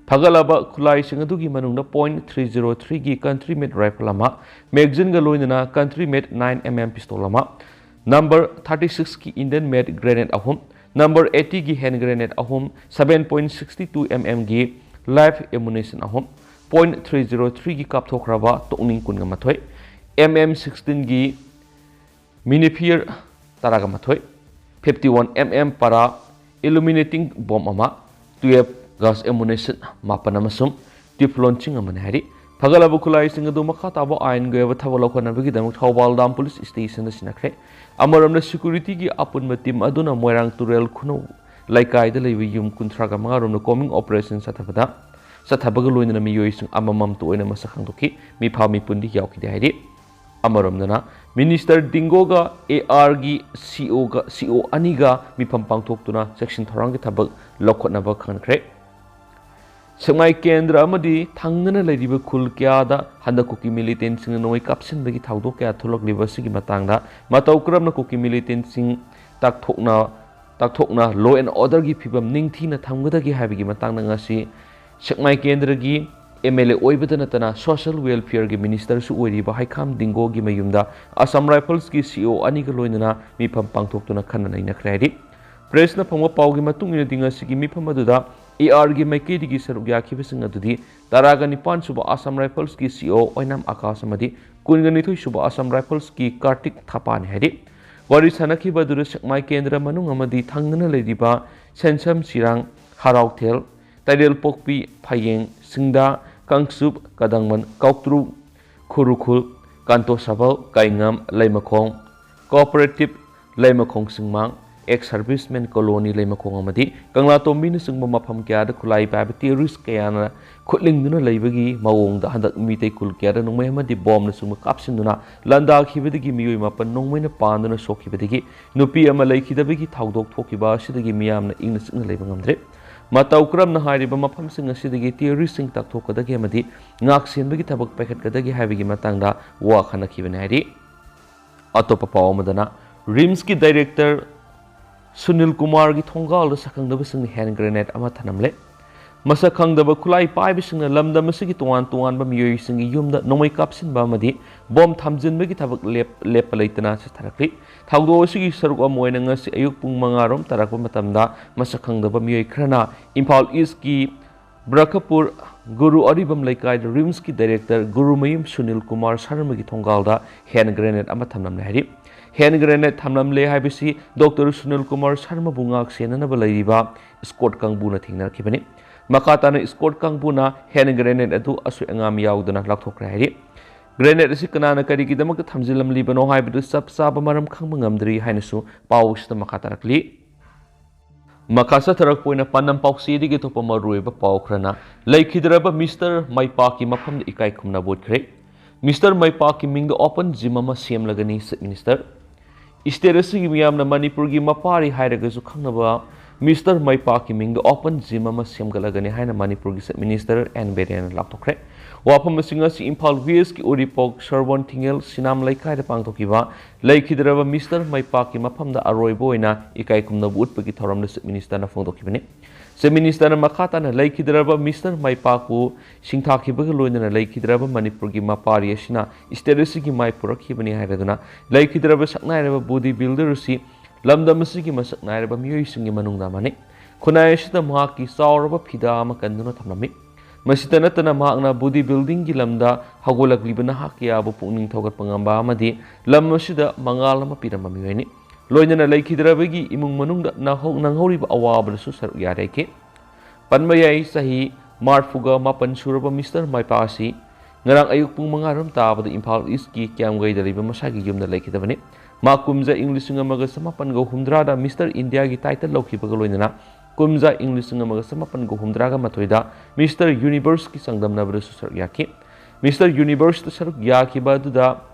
ꯐꯒꯠꯂꯕ ꯈꯨꯠꯂꯥꯏꯁꯤꯡ ꯑꯗꯨꯒꯤ ꯃꯅꯨꯡꯗ point three zero threeꯒꯤ country made rifle ꯑꯃ, magazineꯒ ꯂꯣꯏꯅꯅ country made nine MM pistol ꯑꯃ, number thirty sixꯀꯤ Indian made grenade ꯑꯍꯨꯝ, number eightyꯒꯤ hand grenade ꯑꯍꯨꯝ, seven point sixty two MMꯒꯤ live ammunition ꯑꯍꯨꯝ, point three zero threeꯒꯤ ꯀꯥꯞꯊꯣꯛꯈ꯭ꯔꯕ ꯇꯣꯛꯅꯤꯡ ꯀꯨꯟꯒ ꯃꯥꯊꯣꯏ, MM sixteenꯒꯤ minifire ꯇꯔꯥꯒ ꯃꯥꯊꯣꯏ, fifty one MM para illuminating bomb ꯑꯃ, twelve gas ammunition ꯃꯥꯄꯟ ꯑꯃꯁꯨꯡ Teflon ꯆꯤꯡ ꯑꯃꯅꯤ ꯍꯥꯏꯔꯤ꯫ ꯐꯒꯠꯂꯕ ꯈꯨꯠꯂꯥꯏꯁꯤꯡ ꯑꯗꯨ ꯃꯈꯥ ꯇꯥꯕ ꯑꯥꯏꯟꯒꯤ ꯑꯣꯏꯕ ꯊꯕꯛ ꯂꯧꯈꯠꯅꯕꯒꯤꯗꯃꯛ ꯊꯧꯕꯥꯜ ꯗꯥꯝ ꯄꯨꯂꯤꯁ ꯁ꯭ꯇꯦꯁꯟꯗ ꯁꯤꯟꯅꯈ꯭ꯔꯦ꯫ ꯑꯃꯔꯣꯝꯗ, ꯁꯦꯀ꯭ꯌꯨꯔꯤꯇꯤꯒꯤ ꯑꯄꯨꯟꯕ ꯇꯤꯝ ꯑꯗꯨꯅ ꯃꯣꯏꯔꯥꯡ ꯇꯨꯔꯦꯜ ꯈꯨꯅꯧ ꯂꯩꯀꯥꯏꯗ ꯂꯩꯕ ꯌꯨꯝ ꯀꯨꯟꯊ꯭ꯔꯥꯒ ꯃꯉꯥ ꯔꯣꯝꯗ ꯀꯣꯝꯕꯤꯡ ꯑꯣꯄꯔꯦꯁꯟ ꯆꯠꯊꯕꯗ, ꯆꯠꯊꯕꯒ ꯂꯣꯏꯅꯅ ꯃꯤꯑꯣꯏꯁꯤꯡ ꯑꯃꯃꯝꯇ ꯑꯣꯏꯅ ꯃꯁꯛ ꯈꯪꯗꯣꯛꯈꯤ꯫ ꯃꯤꯐꯥ ꯃꯤꯄꯨꯟꯗꯤ ꯌꯥꯎꯈꯤꯗꯦ ꯍꯥꯏꯔꯤ꯫ ꯑꯃꯔꯣꯝꯗꯅ, ꯃꯤꯅꯤꯁꯇꯔ ꯗꯤꯡꯒꯣꯒ AR ꯒꯤ CO ꯒ, CO ꯑꯅꯤꯒ ꯃꯤꯐꯝ ꯄꯥꯡꯊꯣꯛꯇꯨꯅ ꯆꯦꯛꯁꯤꯟ ꯊꯧꯔꯥꯡꯒꯤ ꯊꯕꯛ ꯂꯧꯈꯠꯅꯕ ꯈꯪꯍꯟꯈ꯭ꯔꯦ꯫ ꯁꯦꯛꯃꯥꯏ ꯀꯦꯟꯗ꯭ꯔ ꯑꯃꯗꯤ ꯊꯪꯅꯅ ꯂꯩꯔꯤꯕ ꯈꯨꯜ ꯀꯌꯥꯗ ꯍꯟꯗꯛ ꯀꯨꯀꯤ ꯃꯤꯂꯤꯇꯦꯟꯁꯤꯡꯅ ꯅꯣꯡꯃꯩ ꯀꯥꯞꯁꯤꯟꯕꯒꯤ ꯊꯧꯗꯣꯛ ꯀꯌꯥ ꯊꯣꯛꯂꯛꯂꯤꯕ ꯑꯁꯤꯒꯤ ꯃꯇꯥꯡꯗ ꯃꯇꯧ ꯀꯔꯝꯅ ꯀꯨꯀꯤ ꯃꯤꯂꯤꯇꯦꯟꯁꯤꯡ ꯇꯥꯛꯊꯣꯛꯅ, ꯇꯥꯛꯊꯣꯛꯅ law and order ꯒꯤ ꯐꯤꯕꯝ ꯅꯤꯡꯊꯤꯅ ꯊꯝꯒꯗꯒꯦ ꯍꯥꯏꯕꯒꯤ ꯃꯇꯥꯡꯗ ꯉꯁꯤ ꯁꯦꯛꯃꯥꯏ ꯀꯦꯟꯗ꯭ꯔꯒꯤ MLA ꯑꯣꯏꯕꯗ ꯅꯠꯇꯅ social welfare ꯒꯤ ꯃꯤꯅꯤꯁꯇꯔꯁꯨ ꯑꯣꯏꯔꯤꯕ ꯍꯩꯈꯥꯝ ꯗꯤꯡꯒꯣꯒꯤ ꯃꯌꯨꯝꯗ Assam Rifles ꯀꯤ CO ꯑꯅꯤꯒ ꯂꯣꯏꯅꯅ ꯃꯤꯐꯝ ꯄꯥꯡꯊꯣꯛꯇꯨꯅ ꯈꯟꯅ ꯅꯩꯅꯈ꯭ꯔꯦ ꯍꯥꯏꯔꯤ꯫ Press ꯅ ꯐꯪꯕ ꯄꯥꯎꯒꯤ ꯃꯇꯨꯡ ꯏꯟꯅꯗꯤ, ꯉꯁꯤꯒꯤ ꯃꯤꯐꯝ ꯑꯗꯨꯗ AR ꯒꯤ ꯃꯥꯏꯀꯩꯗꯒꯤ ꯁꯔꯨꯛ ꯌꯥꯈꯤꯕꯁꯤꯡ ꯑꯗꯨꯗꯤ ꯇꯔꯥꯒ ꯅꯤꯄꯥꯟ ꯁꯨꯕ Assam Rifles ꯀꯤ CO ꯑꯣꯏꯅꯥꯝ ꯑꯀꯥꯁ ꯑꯃꯗꯤ ꯀꯨꯟꯒ ꯅꯤꯊꯣꯏ ꯁꯨꯕ Assam Rifles ꯀꯤ ꯀꯥꯔꯇꯤꯛ ꯊꯥꯄꯥꯅꯤ ꯍꯥꯏꯔꯤ꯫ ꯋꯥꯔꯤ ꯁꯥꯟꯅꯈꯤꯕ ꯑꯗꯨꯗ ꯁꯦꯛꯃꯥꯏ ꯀꯦꯟꯗ꯭ꯔ ꯃꯅꯨꯡ ꯑꯃꯗꯤ ꯊꯪꯅꯅ ꯂꯩꯔꯤꯕ ꯁꯦꯟꯁꯝ, ꯁꯤꯔꯥꯡ, ꯍꯔꯥꯎꯊꯦꯜ, ꯇꯩꯔꯦꯜꯄꯣꯛꯄꯤ, ꯐꯌꯦꯡ, ꯁꯤꯡꯗꯥ, Kangchup, ꯀꯗꯪꯃꯟ, ꯀꯥꯎꯇ꯭ꯔꯨ, ꯈꯨꯔꯨꯈꯨꯜ, ꯀꯥꯟꯇꯣ ꯁꯕꯜ, ꯀꯥꯏꯉꯝ, ꯂꯩꯃꯈꯣꯡ, Cooperative, ꯂꯩꯃꯈꯣꯡ ꯁꯤꯡꯃꯥꯡ, Ex Servicemen Colony ꯂꯩꯃꯈꯣꯡ ꯑꯃꯗꯤ ꯀꯪꯂꯥꯇꯣꯝꯕꯤꯅꯆꯤꯡꯕ ꯃꯐꯝ ꯀꯌꯥꯗ ꯈꯨꯠꯂꯥꯏ ꯄꯥꯏꯕ terrorist ꯀꯌꯥꯅ ꯈꯨꯠꯂꯤꯡꯗꯨꯅ ꯂꯩꯕꯒꯤ ꯃꯑꯣꯡꯗ ꯍꯟꯗꯛ ꯃꯤꯇꯩ ꯈꯨꯜ ꯀꯌꯥꯗ ꯅꯣꯡꯃꯩ ꯑꯃꯗꯤ ꯕꯣꯝꯅꯆꯤꯡꯕ ꯀꯥꯞꯁꯤꯟꯗꯨꯅ ꯂꯥꯟꯗꯥꯈꯤꯕꯗꯒꯤ ꯃꯤꯑꯣꯏ ꯃꯥꯄꯟ ꯅꯣꯡꯃꯩꯅ ꯄꯥꯟꯗꯨꯅ ꯁꯣꯛꯈꯤꯕꯗꯒꯤ ꯅꯨꯄꯤ ꯑꯃ ꯂꯩꯈꯤꯗꯕꯒꯤ ꯊꯧꯗꯣꯛ ꯊꯣꯛꯈꯤꯕ ꯑꯁꯤꯗꯒꯤ ꯃꯤꯌꯥꯝꯅ ꯏꯪꯅ ꯆꯤꯛꯅ ꯂꯩꯕ ꯉꯝꯗ꯭ꯔꯦ꯫ ꯃꯇꯧ ꯀꯔꯝꯅ ꯍꯥꯏꯔꯤꯕ ꯃꯐꯝꯁꯤꯡ ꯑꯁꯤꯗꯒꯤ terrorist ꯁꯤꯡ ꯇꯥꯛꯊꯣꯛꯀꯗꯒꯦ ꯑꯃꯗꯤ ꯉꯥꯛ ꯁꯦꯟꯕꯒꯤ ꯊꯕꯛ ꯄꯥꯏꯈꯠꯀꯗꯒꯦ ꯍꯥꯏꯕꯒꯤ ꯃꯇꯥꯡꯗ ꯋꯥ ꯈꯟꯅꯈꯤꯕꯅꯤ ꯍꯥꯏꯔꯤ꯫ ꯑꯇꯣꯞꯄ ꯄꯥꯎ ꯑꯃꯗꯅ, RIMS ꯀꯤ director ꯁꯨꯅꯤꯜ ꯀꯨꯃꯥꯔꯒꯤ ꯊꯣꯡꯒꯥꯜꯗ ꯁꯛꯈꯪꯗꯕꯁꯤꯡꯅ hand grenade ꯑꯃ ꯊꯅꯝꯂꯦ꯫ ꯃꯁꯛ ꯈꯪꯗꯕ ꯈꯨꯠꯂꯥꯏ ꯄꯥꯏꯕꯁꯤꯡꯅ ꯂꯝꯗꯝ ꯑꯁꯤꯒꯤ ꯇꯣꯉꯥꯟ ꯇꯣꯉꯥꯟꯕ ꯃꯤꯑꯣꯏꯁꯤꯡꯒꯤ ꯌꯨꯝꯗ ꯅꯣꯡꯃꯩ ꯀꯥꯞꯁꯤꯟꯕ ꯑꯃꯗꯤ ꯕꯣꯝ ꯊꯝꯖꯤꯟꯕꯒꯤ ꯊꯕꯛ ꯂꯦꯞ-, ꯂꯦꯞꯄ ꯂꯩꯇꯅ ꯆꯠꯊꯔꯛꯂꯤ꯫ ꯊꯧꯗꯣꯛ ꯑꯁꯤꯒꯤ ꯁꯔꯨꯛ ꯑꯃ ꯑꯣꯏꯅ ꯉꯁꯤ ꯑꯌꯨꯛ ꯄꯨꯡ ꯃꯉꯥ ꯔꯣꯝ ꯇꯥꯔꯛꯄ ꯃꯇꯝꯗ ꯃꯁꯛ ꯈꯪꯗꯕ ꯃꯤꯑꯣꯏ ꯈꯔꯅ ꯏꯝꯐꯥꯜ East ꯀꯤ ꯕ꯭ꯔꯈꯄꯨꯔ ꯒꯨꯔꯨ ꯑꯔꯤꯕꯝ ꯂꯩꯀꯥꯏꯗ RIMS ꯀꯤ director Gurumayum Sunil Kumar ꯁꯔꯃꯒꯤ ꯊꯣꯡꯒꯥꯜꯗ hand grenade ꯑꯃ ꯊꯝꯂꯝꯂꯦ ꯍꯥꯏꯔꯤ꯫ Hand grenade ꯊꯝꯂꯝꯂꯦ ꯍꯥꯏꯕꯁꯤ Doctor ꯁꯨꯅꯤꯜ ꯀꯨꯃꯥꯔ ꯁꯔꯃꯕꯨ ꯉꯥꯛ ꯁꯦꯟꯅꯅꯕ ꯂꯩꯔꯤꯕ escort ꯀꯥꯡꯕꯨꯅ ꯊꯦꯡꯅꯔꯛꯈꯤꯕꯅꯤ꯫ ꯃꯈꯥ ꯇꯥꯅ ꯏꯁꯀꯣꯔꯠ ꯀꯥꯡꯕꯨꯅ ꯍꯦꯟ ꯒ꯭ꯔꯦꯅꯦꯗ ꯑꯗꯨ ꯑꯁꯣꯏ ꯑꯉꯥꯝ ꯌꯥꯎꯗꯅ ꯂꯧꯊꯣꯛꯈ꯭ꯔꯦ ꯍꯥꯏꯔꯤ꯫ ꯒ꯭ꯔꯦꯅꯦꯗ ꯑꯁꯤ ꯀꯅꯥꯅ ꯀꯔꯤꯒꯤꯗꯃꯛꯇ ꯊꯝꯖꯤꯜꯂꯝꯂꯤꯕꯅꯣ ꯍꯥꯏꯕꯗꯨ ꯆꯞ ꯆꯥꯕ ꯃꯔꯝ ꯈꯪꯕ ꯉꯝꯗ꯭ꯔꯤ ꯍꯥꯏꯅꯁꯨ ꯄꯥꯎ ꯑꯁꯤꯗ ꯃꯈꯥ ꯇꯥꯔꯛꯂꯤ꯫ ꯃꯈꯥ ꯆꯠꯊꯔꯛꯄ ꯑꯣꯏꯅ ꯄꯥꯟꯗꯝ ꯄꯥꯎꯆꯦꯗꯒꯤ ꯑꯇꯣꯞꯄ ꯃꯔꯨꯑꯣꯏꯕ ꯄꯥꯎ ꯈꯔꯅ ꯂꯩꯈꯤꯗ꯭ꯔꯕ ꯃꯤꯁꯇꯔ ꯃꯩꯄꯥꯛꯀꯤ ꯃꯐꯝꯗ ꯏꯀꯥꯏ ꯈꯨꯝꯅꯕ ꯎꯠꯈ꯭ꯔꯦ꯫ ꯃꯤꯁꯇꯔ ꯃꯩꯄꯥꯛꯀꯤ ꯃꯤꯡꯗ ꯑꯣꯄꯟ ꯖꯤꯝ ꯑꯃ ꯁꯦꯝꯂꯒꯅꯤ, ꯆꯤꯐ ꯃꯤꯅꯤꯁꯇꯔ꯫ ꯏꯁꯇꯦꯠ ꯑꯁꯤꯒꯤ ꯃꯤꯌꯥꯝꯅ ꯃꯅꯤꯄꯨꯔꯒꯤ ꯃꯄꯥꯔꯤ ꯍꯥꯏꯔꯒꯁꯨ ꯈꯪꯅꯕ ꯃꯤꯁꯇꯔ ꯃꯩꯄꯥꯛꯀꯤ ꯃꯤꯡꯗ ꯑꯣꯄꯟ ꯖꯤꯝ ꯑꯃ ꯁꯦꯝꯒꯠꯂꯒꯅꯤ ꯍꯥꯏꯅ ꯃꯅꯤꯄꯨꯔꯒꯤ ꯆꯤꯐ ꯃꯤꯅꯤꯁꯇꯔ ꯑꯦꯟ ꯕꯤꯔꯦꯟꯅ ꯂꯥꯎꯊꯣꯛꯈ꯭ꯔꯦ꯫ ꯋꯥꯐꯝ ꯑꯁꯤꯡ ꯑꯁꯤ ꯏꯝꯐꯥꯜ ꯋꯦꯁꯀꯤ ꯎꯔꯤꯄꯣꯛ ꯁꯣꯔꯕꯣꯟ ꯊꯤꯡꯉꯦꯜ ꯁꯤꯅꯥꯝ ꯂꯩꯀꯥꯏꯗ ꯄꯥꯡꯊꯣꯛꯈꯤꯕ ꯂꯩꯈꯤꯗ꯭ꯔꯕ ꯃꯤꯁꯇꯔ ꯃꯩꯄꯥꯛꯀꯤ ꯃꯐꯝꯗ ꯑꯔꯣꯏꯕ ꯑꯣꯏꯅ ꯏꯀꯥꯏ ꯈꯨꯝꯅꯕ ꯎꯠꯄꯒꯤ ꯊꯧꯔꯝꯗ ꯆꯤꯐ ꯃꯤꯅꯤꯁꯇꯔꯅ ꯐꯣꯡꯗꯣꯛꯈꯤꯕꯅꯤ꯫ ꯆꯤꯐ ꯃꯤꯅꯤꯁꯇꯔꯅ ꯃꯈꯥ ꯇꯥꯅ ꯂꯩꯈꯤꯗ꯭ꯔꯕ ꯃꯤꯁꯇꯔ ꯃꯩꯄꯥꯛꯄꯨ ꯁꯤꯡꯊꯥꯈꯤꯕꯒ ꯂꯣꯏꯅꯅ ꯂꯩꯈꯤꯗ꯭ꯔꯕ ꯃꯅꯤꯄꯨꯔꯒꯤ ꯃꯄꯥꯔꯤ ꯑꯁꯤꯅ ꯏꯁꯇꯦꯠ ꯑꯁꯤꯒꯤ ꯃꯥꯏ ꯄꯨꯔꯛꯈꯤꯕꯅꯤ ꯍꯥꯏꯔꯗꯨꯅ ꯂꯩꯈꯤꯗ꯭ꯔꯕ ꯁꯛꯅꯥꯏꯔꯕ ꯕꯣꯗꯤ ꯕꯤꯜꯗꯔ ꯑꯁꯤ ꯂꯝꯗꯝ ꯑꯁꯤꯒꯤ ꯃꯁꯛ ꯅꯥꯏꯔꯕ ꯃꯤꯑꯣꯏꯁꯤꯡꯒꯤ ꯃꯅꯨꯡꯗ ꯑꯃꯅꯤ꯫ ꯈꯨꯟꯅꯥꯏ ꯑꯁꯤꯗ ꯃꯍꯥꯛꯀꯤ ꯆꯥꯎꯔꯕ ꯐꯤꯗꯥ ꯑꯃ ꯀꯟꯗꯨꯅ ꯊꯝꯂꯝꯃꯤ꯫ ꯃꯁꯤꯇ ꯅꯠꯇꯅ ꯃꯍꯥꯛꯅ ꯕꯣꯗꯤ ꯕꯤꯜꯗꯤꯡꯒꯤ ꯂꯝꯗ ꯍꯧꯒꯠꯂꯛꯂꯤꯕ ꯅꯍꯥ ꯀꯌꯥꯕꯨ ꯄꯨꯛꯅꯤꯡ ꯊꯧꯒꯠꯄ ꯉꯝꯕ ꯑꯃꯗꯤ ꯂꯝ ꯑꯁꯤꯗ ꯃꯉꯥꯜ ꯑꯃ ꯄꯤꯔꯝꯕ ꯃꯤꯑꯣꯏꯅꯤ꯫ ꯂꯣꯏꯅꯅ ꯂꯩꯈꯤꯗ꯭ꯔꯕꯒꯤ ꯏꯃꯨꯡ ꯃꯅꯨꯡꯗ ꯅꯥꯍꯧ-, ꯅꯪꯍꯧꯔꯤꯕ ꯑꯋꯥꯕꯗꯁꯨ ꯁꯔꯨꯛ ꯌꯥꯔꯦ ꯍꯥꯏꯈꯤ꯫ ꯄꯟꯕ ꯌꯥꯏ, ꯆꯍꯤ ꯃꯔꯤꯐꯨꯒ ꯃꯥꯄꯟ ꯁꯨꯔꯕ ꯃꯤꯁꯇꯔ ꯃꯥꯏꯄꯥ ꯑꯁꯤ ꯉꯔꯥꯡ ꯑꯌꯨꯛ ꯄꯨꯡ ꯃꯉꯥ ꯔꯣꯝ ꯇꯥꯕꯗ ꯏꯝꯐꯥꯜ ꯏꯁꯀꯤ ꯀꯤꯌꯥꯝꯒꯩꯗ ꯂꯩꯕ ꯃꯁꯥꯒꯤ ꯌꯨꯝꯗ ꯂꯩꯈꯤꯗꯕꯅꯤ꯫ ꯃꯥ ꯀꯨꯝꯖꯥ ꯏꯪ ꯂꯤꯁꯤꯡ ꯑꯃꯒ ꯆꯃꯥꯄꯟꯒ ꯍꯨꯝꯗ꯭ꯔꯥꯗ ꯃꯤꯁꯇꯔ ꯏꯟꯗꯤꯌꯥꯒꯤ ꯇꯥꯏꯇꯜ ꯂꯧꯈꯤꯕꯒ ꯂꯣꯏꯅꯅ ꯀꯨꯝꯖꯥ ꯏꯪ ꯂꯤꯁꯤꯡ ꯑꯃꯒ ꯆꯃꯥꯄꯟꯒ ꯍꯨꯝꯗ꯭ꯔꯥꯒ ꯃꯥꯊꯣꯏꯗ ꯃꯤꯁꯇꯔ ꯌꯨꯅꯤꯚꯔꯁꯀꯤ ꯆꯥꯡꯗꯝꯅꯕꯗꯁꯨ ꯁꯔꯨꯛ ꯌꯥꯈꯤ꯫ ꯃꯤꯁꯇꯔ ꯌꯨꯅꯤꯚꯔꯁꯇ ꯁꯔꯨꯛ ꯌꯥꯈꯤꯕ ꯑꯗꯨꯗ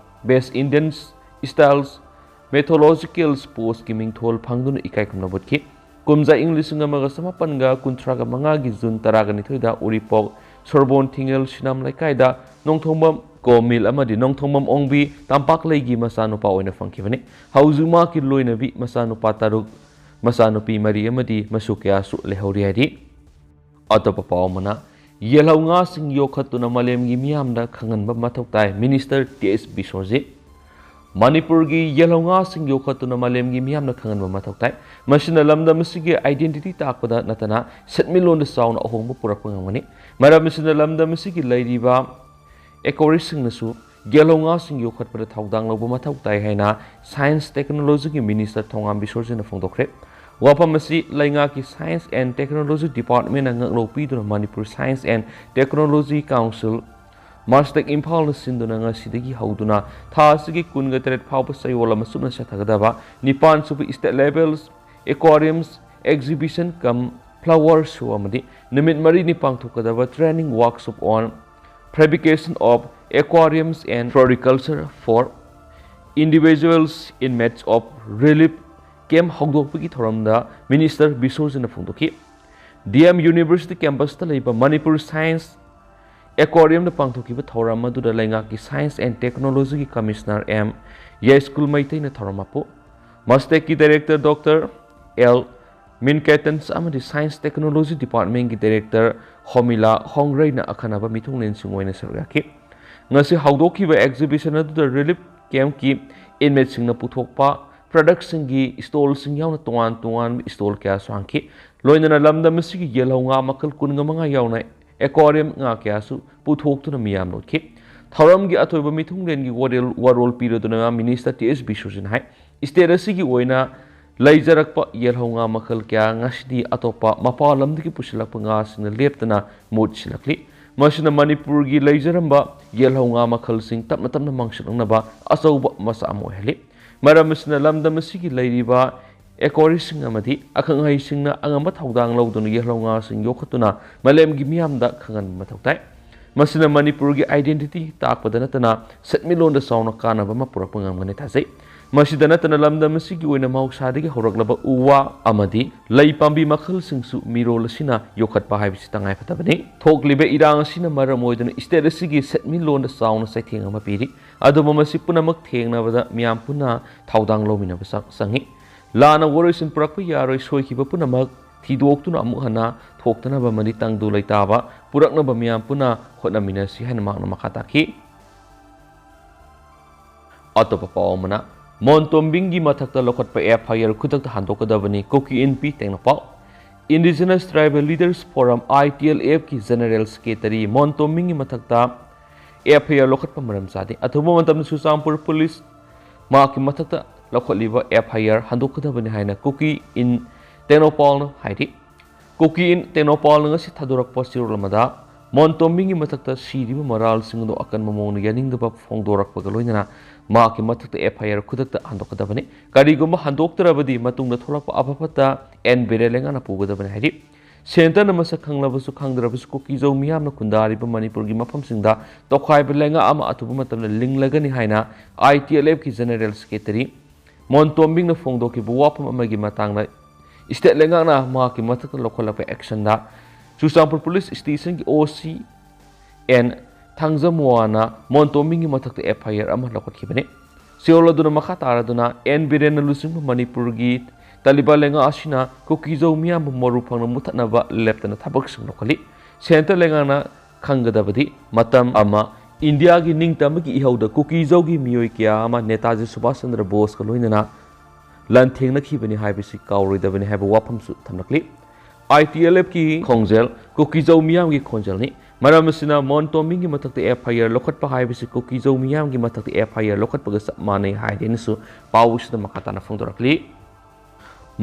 ꯕꯦꯁ ꯏꯟꯗꯤꯌꯟ ꯏꯁꯇꯥꯏꯜꯁ ꯃꯦꯊꯣꯂꯣꯖꯤꯀꯦꯜ ꯁ꯭ꯄꯣꯔꯠꯁꯀꯤ ꯃꯤꯡꯊꯣꯜ ꯐꯪꯗꯨꯅ ꯏꯀꯥꯏ ꯈꯨꯝꯅꯕ ꯎꯠꯈꯤ꯫ ꯀꯨꯝꯖꯥ ꯏꯪ ꯂꯤꯁꯤꯡ ꯑꯃꯒ ꯆꯃꯥꯄꯟꯒ ꯀꯨꯟꯊ꯭ꯔꯥꯒ ꯃꯉꯥꯒꯤ ꯖꯨꯟ ꯇꯔꯥꯒ ꯅꯤꯊꯣꯏꯗ ꯎꯔꯤꯄꯣꯛ ꯁꯣꯔꯕꯣꯟ ꯊꯤꯡꯉꯦꯜ ꯁꯤꯅꯥꯝ ꯂꯩꯀꯥꯏꯗ ꯅꯣꯡꯊꯣꯡꯕꯝ ꯀꯣ ꯃꯤꯜ ꯑꯃꯗꯤ ꯅꯣꯡꯊꯣꯡꯕꯝ ꯑꯣꯡꯕꯤ ꯇꯝꯄꯥꯛꯂꯩꯒꯤ ꯃꯆꯥꯅꯨꯄꯥ ꯑꯣꯏꯅ ꯐꯪꯈꯤꯕꯅꯤ꯫ ꯍꯧꯖꯤꯛ ꯃꯍꯥꯛꯀꯤ ꯂꯣꯏꯅꯕꯤ ꯃꯆꯥꯅꯨꯄꯥ ꯇꯔꯨꯛ, ꯃꯆꯥꯅꯨꯄꯤ ꯃꯔꯤ ꯑꯃꯗꯤ ꯃꯁꯨ ꯀꯌꯥꯁꯨ ꯂꯩꯍꯧꯔꯤ ꯍꯥꯏꯔꯤ꯫ ꯑꯇꯣꯞꯄ ꯄꯥꯎ ꯑꯃꯅ, ꯌꯦꯜꯍꯧ ꯉꯥꯁꯤꯡ ꯌꯣꯛꯈꯠꯇꯨꯅ ꯃꯥꯂꯦꯝꯒꯤ ꯃꯤꯌꯥꯝꯗ ꯈꯪꯍꯟꯕ ꯃꯊꯧ ꯇꯥꯏ, ꯃꯤꯅꯤꯁꯇꯔ ꯇꯤ ꯑꯦꯁ ꯕꯤꯁ꯭ꯋꯖꯤꯠ꯫ ꯃꯅꯤꯄꯨꯔꯒꯤ ꯌꯦꯜꯍꯧ ꯉꯥꯁꯤꯡ ꯌꯣꯛꯈꯠꯇꯨꯅ ꯃꯥꯂꯦꯝꯒꯤ ꯃꯤꯌꯥꯝꯗ ꯈꯪꯍꯟꯕ ꯃꯊꯧ ꯇꯥꯏ꯫ ꯃꯁꯤꯅ ꯂꯝꯗꯝ ꯑꯁꯤꯒꯤ identity ꯇꯥꯛꯄꯗ ꯅꯠꯇꯅ ꯁꯦꯟꯃꯤꯠꯂꯣꯟꯗꯁꯨ ꯆꯥꯎꯅ ꯑꯍꯣꯡꯕ ꯄꯨꯔꯛꯄ ꯉꯝꯒꯅꯤ꯫ ꯃꯔꯝ ꯑꯁꯤꯅ ꯂꯝꯗꯝ ꯑꯁꯤꯒꯤ ꯂꯩꯔꯤꯕ ꯑꯦꯀ꯭ꯋꯥꯔꯤꯁꯁꯤꯡꯅꯁꯨ ꯌꯦꯜꯍꯧ ꯉꯥꯁꯤꯡ ꯌꯣꯛꯈꯠꯄꯗ ꯊꯧꯗꯥꯡ ꯂꯧꯕ ꯃꯊꯧ ꯇꯥꯏ ꯍꯥꯏꯅ ꯁꯥꯏꯟꯁ ꯇꯦꯛꯅꯣꯂꯣꯖꯤꯒꯤ ꯃꯤꯅꯤꯁꯇꯔ ꯊꯣꯉꯥꯝ ꯕꯤꯁ꯭ꯋꯖꯤꯠꯅ ꯐꯣꯡꯗꯣꯛꯈ꯭ꯔꯦ꯫ ꯋꯥꯐꯝ ꯑꯁꯤ ꯂꯩꯉꯥꯛꯀꯤ Science and Technology Departmentꯅ ꯉꯛꯂꯧ ꯄꯤꯗꯨꯅ Manipur Science and Technology Council, MASTEC, ꯏꯝꯐꯥꯜꯅ ꯁꯤꯟꯗꯨꯅ ꯉꯁꯤꯗꯒꯤ ꯍꯧꯗꯨꯅ ꯊꯥ ꯑꯁꯤꯒꯤ ꯀꯨꯟꯒ ꯇꯔꯦꯠ ꯐꯥꯎꯕ ꯆꯌꯣꯜ ꯑꯃ ꯆꯨꯞꯅ ꯆꯠꯊꯒꯗꯕ ꯅꯤꯄꯥꯟ ꯁꯨꯕ State Level Aquariums Exhibition cum Flower Show ꯑꯃꯗꯤ ꯅꯨꯃꯤꯠ ꯃꯔꯤꯅꯤ ꯄꯥꯡꯊꯣꯛꯀꯗꯕ Training Workshop on Fabrication of Aquariums and Floriculture for Individuals in Midst of Relief Camp ꯍꯧꯗꯣꯛꯄꯒꯤ ꯊꯧꯔꯝꯗ Minister ꯕꯤꯁ꯭ꯋꯖꯤꯠꯅ ꯐꯣꯡꯗꯣꯛꯈꯤ꯫ D M University campusꯇ ꯂꯩꯕ Manipur Science Aquariumꯗ ꯄꯥꯡꯊꯣꯛꯈꯤꯕ ꯊꯧꯔꯝ ꯑꯗꯨꯗ ꯂꯩꯉꯥꯛꯀꯤ Science and Technologyꯒꯤ Commissioner M ꯌꯥꯏꯁ꯭ꯀꯨꯜ ꯃꯩꯇꯩꯅ ꯊꯧꯔꯝ ꯃꯄꯨ, MASTECꯀꯤ Director Doctor L ꯃꯤꯟꯀꯦꯇꯟꯁ ꯑꯃꯗꯤ Science Technology Departmentꯀꯤ Director ꯍꯣꯃꯤꯂꯥ ꯍꯣꯡꯔꯩꯅ ꯑꯈꯟꯅꯕ ꯃꯤꯊꯨꯡꯂꯦꯟꯁꯤꯡ ꯑꯣꯏꯅ ꯁꯔꯨꯛ ꯌꯥꯈꯤ꯫ ꯉꯁꯤ ꯍꯧꯗꯣꯛꯈꯤꯕ exhibition ꯑꯗꯨꯗ relief campꯀꯤ inmateꯁꯤꯡꯅ ꯄꯨꯊꯣꯛꯄ productꯁꯤꯡꯒꯤ stallꯁꯤꯡ ꯌꯥꯎꯅ ꯇꯣꯉꯥꯟ ꯇꯣꯉꯥꯟꯕ stall ꯀꯌꯥꯁꯨ ꯍꯥꯡꯈꯤ꯫ ꯂꯣꯏꯅꯅ ꯂꯝꯗꯝ ꯑꯁꯤꯒꯤ ꯌꯦꯜꯍꯧ ꯉꯥ ꯃꯈꯜ ꯀꯨꯟꯒ ꯃꯉꯥ ꯌꯥꯎꯅ aquarium ꯉꯥ ꯀꯌꯥꯁꯨ ꯄꯨꯊꯣꯛꯇꯨꯅ ꯃꯤꯌꯥꯝ ꯂꯣꯠꯈꯤ꯫ ꯊꯧꯔꯝꯒꯤ ꯑꯊꯣꯏꯕ ꯃꯤꯊꯨꯡꯂꯦꯟꯒꯤ ꯋꯥꯔꯦꯜ-, ꯋꯥꯔꯣꯜ ꯄꯤꯔꯗꯨꯅ Minister ꯇꯤ ꯑꯦꯁ ꯕꯤꯁ꯭ꯋꯖꯤꯠꯅ ꯍꯥꯏ, state ꯑꯁꯤꯒꯤ ꯑꯣꯏꯅ ꯂꯩꯖꯔꯛꯄ ꯌꯦꯜꯍꯧ ꯉꯥ ꯃꯈꯜ ꯀꯌꯥ ꯉꯁꯤꯗꯤ ꯑꯇꯣꯞꯄ ꯃꯄꯥꯟ ꯂꯝꯗꯒꯤ ꯄꯨꯁꯤꯜꯂꯛꯄ ꯉꯥꯁꯤꯡꯅ ꯂꯦꯞꯇꯅ ꯃꯍꯨꯠ ꯁꯤꯜꯂꯛꯂꯤ꯫ ꯃꯁꯤꯅ ꯃꯅꯤꯄꯨꯔꯒꯤ ꯂꯩꯖꯔꯝꯕ ꯌꯦꯜꯍꯧ ꯉꯥ ꯃꯈꯜꯁꯤꯡ ꯇꯞꯅ ꯇꯞꯅ ꯃꯥꯡꯁꯤꯜꯂꯛꯅꯕ ꯑꯆꯧꯕ ꯃꯆꯥꯛ ꯑꯃ ꯑꯣꯏꯍꯜꯂꯤ꯫ ꯃꯔꯝ ꯑꯁꯤꯅ ꯂꯝꯗꯝ ꯑꯁꯤꯒꯤ ꯂꯩꯔꯤꯕ aquaristꯁꯤꯡ ꯑꯃꯗꯤ ꯑꯈꯪ ꯑꯍꯩꯁꯤꯡꯅ ꯑꯉꯝꯕ ꯊꯧꯗꯥꯡ ꯂꯧꯗꯨꯅ ꯌꯦꯜꯍꯧ ꯉꯥꯁꯤꯡ ꯌꯣꯛꯈꯠꯇꯨꯅ ꯃꯥꯂꯦꯝꯒꯤ ꯃꯤꯌꯥꯝꯗ ꯈꯪꯍꯟꯕ ꯃꯊꯧ ꯇꯥꯏ꯫ ꯃꯁꯤꯅ ꯃꯅꯤꯄꯨꯔꯒꯤ identity ꯇꯥꯛꯄꯗ ꯅꯠꯇꯅ ꯁꯦꯟꯃꯤꯠꯂꯣꯟꯗ ꯆꯥꯎꯅ ꯀꯥꯟꯅꯕ ꯑꯃ ꯄꯨꯔꯛꯄ ꯉꯝꯒꯅꯤ ꯊꯥꯖꯩ꯫ ꯃꯁꯤꯗ ꯅꯠꯇꯅ ꯂꯝꯗꯝ ꯑꯁꯤꯒꯤ ꯑꯣꯏꯅ ꯃꯍꯧꯁꯥꯗꯒꯤ ꯍꯧꯔꯛꯂꯕ ꯎ ꯋꯥ ꯑꯃꯗꯤ ꯂꯩ ꯄꯥꯝꯕꯤ ꯃꯈꯜꯁꯤꯡꯁꯨ ꯃꯤꯔꯣꯜ ꯑꯁꯤꯅ ꯌꯣꯛꯈꯠꯄ ꯍꯥꯏꯕꯁꯤ ꯇꯉꯥꯏꯐꯗꯕꯅꯤ꯫ ꯊꯣꯛꯂꯤꯕ ꯏꯔꯥꯡ ꯑꯁꯤꯅ ꯃꯔꯝ ꯑꯣꯏꯗꯨꯅ state ꯑꯁꯤꯒꯤ ꯁꯦꯟꯃꯤꯠꯂꯣꯟꯗ ꯆꯥꯎꯅ ꯆꯩꯊꯦꯡ ꯑꯃ ꯄꯤꯔꯤ꯫ ꯑꯗꯨꯕꯨ ꯃꯁꯤ ꯄꯨꯝꯅꯃꯛ ꯊꯦꯡꯅꯕꯗ ꯃꯤꯌꯥꯝ ꯄꯨꯟꯅ ꯊꯧꯗꯥꯡ ꯂꯧꯃꯤꯟꯅꯕ ꯆꯪ-, ꯆꯪꯏ꯫ ꯂꯥꯟꯅ ꯋꯥꯔꯣꯏꯁꯤꯟ ꯄꯨꯔꯛꯄ ꯌꯥꯔꯣꯏ, ꯁꯣꯏꯈꯤꯕ ꯄꯨꯝꯅꯃꯛ ꯊꯤꯗꯣꯛꯇꯨꯅ ꯑꯃꯨꯛ ꯍꯟꯅ ꯊꯣꯛꯇꯅꯕ ꯑꯃꯗꯤ ꯇꯪꯗꯨ ꯂꯩꯇꯥꯕ ꯄꯨꯔꯛꯅꯕ ꯃꯤꯌꯥꯝ ꯄꯨꯟꯅ ꯍꯣꯠꯅꯃꯤꯟꯅꯁꯤ ꯍꯥꯏꯅ ꯃꯍꯥꯛꯅ ꯃꯈꯥ ꯇꯥꯈꯤ꯫ ꯑꯇꯣꯞꯄ ꯄꯥꯎ ꯑꯃꯅ, ꯃꯣꯟꯇꯣꯝꯕꯤꯡꯒꯤ ꯃꯊꯛꯇ ꯂꯧꯈꯠꯄ F I R ꯈꯨꯗꯛꯇ ꯍꯟꯗꯣꯛꯀꯗꯕꯅꯤ, ꯀꯨꯀꯤ ꯏꯟꯄꯤ Tengnoupal. Indigenous Tribal Leaders Forum, I T L F ꯀꯤ General Secretary ꯃꯣꯟꯇꯣꯝꯕꯤꯡꯒꯤ ꯃꯊꯛꯇ F I R ꯂꯧꯈꯠꯄ ꯃꯔꯝ ꯆꯥꯗꯦ꯫ ꯑꯊꯨꯕ ꯃꯇꯝꯗ ꯆꯨꯔꯆꯥꯟꯄꯨꯔ ꯄꯨꯂꯤꯁ ꯃꯍꯥꯛꯀꯤ ꯃꯊꯛꯇ ꯂꯧꯈꯠꯂꯤꯕ ꯑꯦꯐ ꯑꯥꯏ ꯑꯥꯔ ꯍꯟꯗꯣꯛꯀꯗꯕꯅꯤ ꯍꯥꯏꯅ ꯀꯨꯀꯤ ꯏꯟ ꯇꯦꯡꯅꯧꯄꯥꯜꯅ ꯍꯥꯏꯔꯤ꯫ ꯀꯨꯀꯤ ꯏꯟ ꯇꯦꯡꯅꯧꯄꯥꯜꯅ ꯉꯁꯤ ꯊꯥꯗꯣꯔꯛꯄ ꯆꯦꯔꯣꯜ ꯑꯃꯗ, ꯃꯣꯟꯇꯣꯝꯕꯤꯡꯒꯤ ꯃꯊꯛꯇ ꯁꯤꯔꯤꯕ ꯃꯔꯥꯜꯁꯤꯡ ꯑꯗꯨ ꯑꯀꯟꯕ ꯃꯑꯣꯡꯗ ꯌꯥꯅꯤꯡꯗꯕ ꯐꯣꯡꯗꯣꯔꯛꯄꯒ ꯂꯣꯏꯅꯅ ꯃꯍꯥꯛꯀꯤ ꯃꯊꯛꯇ ꯑꯦꯐ ꯑꯥꯏ ꯑꯥꯔ ꯈꯨꯗꯛꯇ ꯍꯟꯗꯣꯛꯀꯗꯕꯅꯤ꯫ ꯀꯔꯤꯒꯨꯝꯕ ꯍꯟꯗꯣꯛꯇ꯭ꯔꯕꯗꯤ ꯃꯇꯨꯡꯗ ꯊꯣꯛꯂꯛꯄ ꯑꯐ ꯐꯠꯇ ꯑꯦꯟ ꯕꯤꯔꯦꯟ ꯂꯩꯉꯥꯛꯅ ꯄꯨꯒꯗꯕꯅꯤ ꯍꯥꯏꯔꯤ꯫ ꯁꯦꯟꯇꯔꯅ ꯃꯁꯛ ꯈꯪꯂꯕꯁꯨ ꯈꯪꯗ꯭ꯔꯕꯁꯨ ꯀꯨꯀꯤꯖꯧ ꯃꯤꯌꯥꯝꯅ ꯈꯨꯟꯗꯥꯔꯤꯕ ꯃꯅꯤꯄꯨꯔꯒꯤ ꯃꯐꯝꯁꯤꯡꯗ ꯇꯣꯈꯥꯏꯕ ꯂꯩꯉꯥꯛ ꯑꯃ ꯑꯊꯨꯕ ꯃꯇꯝꯗ ꯂꯤꯡꯂꯒꯅꯤ ꯍꯥꯏꯅ ꯑꯥꯏ ꯇꯤ ꯑꯦꯜ ꯑꯦꯐꯀꯤ ꯖꯦꯅꯔꯦꯜ ꯁꯦꯀ꯭ꯔꯦꯇꯔꯤ ꯃꯣꯟꯇꯣꯝꯕꯤꯡꯅ ꯐꯣꯡꯗꯣꯛꯈꯤꯕ ꯋꯥꯐꯝ ꯑꯃꯒꯤ ꯃꯇꯥꯡꯗ ꯁ꯭ꯇꯦꯠ ꯂꯩꯉꯥꯛꯅ ꯃꯍꯥꯛꯀꯤ ꯃꯊꯛꯇ ꯂꯧꯈꯠꯂꯛꯄ ꯑꯦꯛꯁꯟꯗ ꯆꯨꯔꯆꯥꯟꯄꯨꯔ ꯄꯨꯂꯤꯁ ꯁ꯭ꯇꯦꯁꯟꯒꯤ ꯑꯣ ꯁꯤ ꯑꯦꯟ ꯊꯥꯡꯖꯃꯨꯋꯥꯅ ꯃꯣꯟꯇꯣꯝꯕꯤꯡꯒꯤ ꯃꯊꯛꯇ ꯑꯦꯐ ꯑꯥꯏ ꯑꯥꯔ ꯑꯃ ꯂꯧꯈꯠꯈꯤꯕꯅꯤ꯫ ꯆꯦꯔꯣꯜ ꯑꯗꯨꯅ ꯃꯈꯥ ꯇꯥꯔꯗꯨꯅ, ꯑꯦꯟ ꯕꯤꯔꯦꯟꯅ ꯂꯨꯆꯤꯡꯕ ꯃꯅꯤꯄꯨꯔꯒꯤ ꯇꯥꯂꯤꯕꯥꯟ ꯂꯩꯉꯥꯛ ꯑꯁꯤꯅ ꯀꯨꯀꯤꯖꯧ ꯃꯤꯌꯥꯝꯕꯨ ꯃꯔꯨ ꯐꯪꯅ ꯃꯨꯊꯠꯅꯕ ꯂꯦꯞꯇꯅ ꯊꯕꯛꯁꯤꯡ ꯂꯧꯈꯠꯂꯤ꯫ ꯁꯦꯟꯇꯔ ꯂꯩꯉꯥꯛꯅ ꯈꯪꯒꯗꯕꯗꯤ, ꯃꯇꯝ ꯑꯃ ꯏꯟꯗꯤꯌꯥꯒꯤ ꯅꯤꯡꯇꯝꯕꯒꯤ ꯏꯍꯧꯗ ꯀꯨꯀꯤꯖꯧꯒꯤ ꯃꯤꯑꯣꯏ ꯀꯌꯥ ꯑꯃ ꯅꯦꯇꯥꯖꯤ ꯁꯨꯚꯥꯁ ꯆꯟꯗ꯭ꯔ ꯕꯣꯁꯀ ꯂꯣꯏꯅꯅ ꯂꯥꯟꯊꯦꯡꯅꯈꯤꯕꯅꯤ ꯍꯥꯏꯕꯁꯤ ꯀꯥꯎꯔꯣꯏꯗꯕꯅꯤ ꯍꯥꯏꯕ ꯋꯥꯐꯝꯁꯨ ꯊꯝꯂꯛꯂꯤ꯫ ꯑꯥꯏ ꯇꯤ ꯑꯦꯜ ꯑꯦꯐꯀꯤ ꯈꯣꯡꯖꯦꯜ ꯀꯨꯀꯤꯖꯧ ꯃꯤꯌꯥꯝꯒꯤ ꯈꯣꯟꯖꯦꯜꯅꯤ꯫ ꯃꯔꯝ ꯑꯁꯤꯅ ꯃꯣꯟꯇꯣꯝꯕꯤꯡꯒꯤ ꯃꯊꯛꯇ ꯑꯦꯐ ꯑꯥꯏ ꯑꯥꯔ ꯂꯧꯈꯠꯄ ꯍꯥꯏꯕꯁꯤ ꯀꯨꯀꯤꯖꯧ ꯃꯤꯌꯥꯝꯒꯤ ꯃꯊꯛꯇ ꯑꯦꯐ ꯑꯥꯏ ꯑꯥꯔ ꯂꯧꯈꯠꯄꯒ ꯆꯞ ꯃꯥꯟꯅꯩ ꯍꯥꯏꯗꯦꯅꯁꯨ ꯄꯥꯎ ꯑꯁꯤꯗ ꯃꯈꯥ ꯇꯥꯅ ꯐꯣꯡꯗꯣꯔꯛꯂꯤ꯫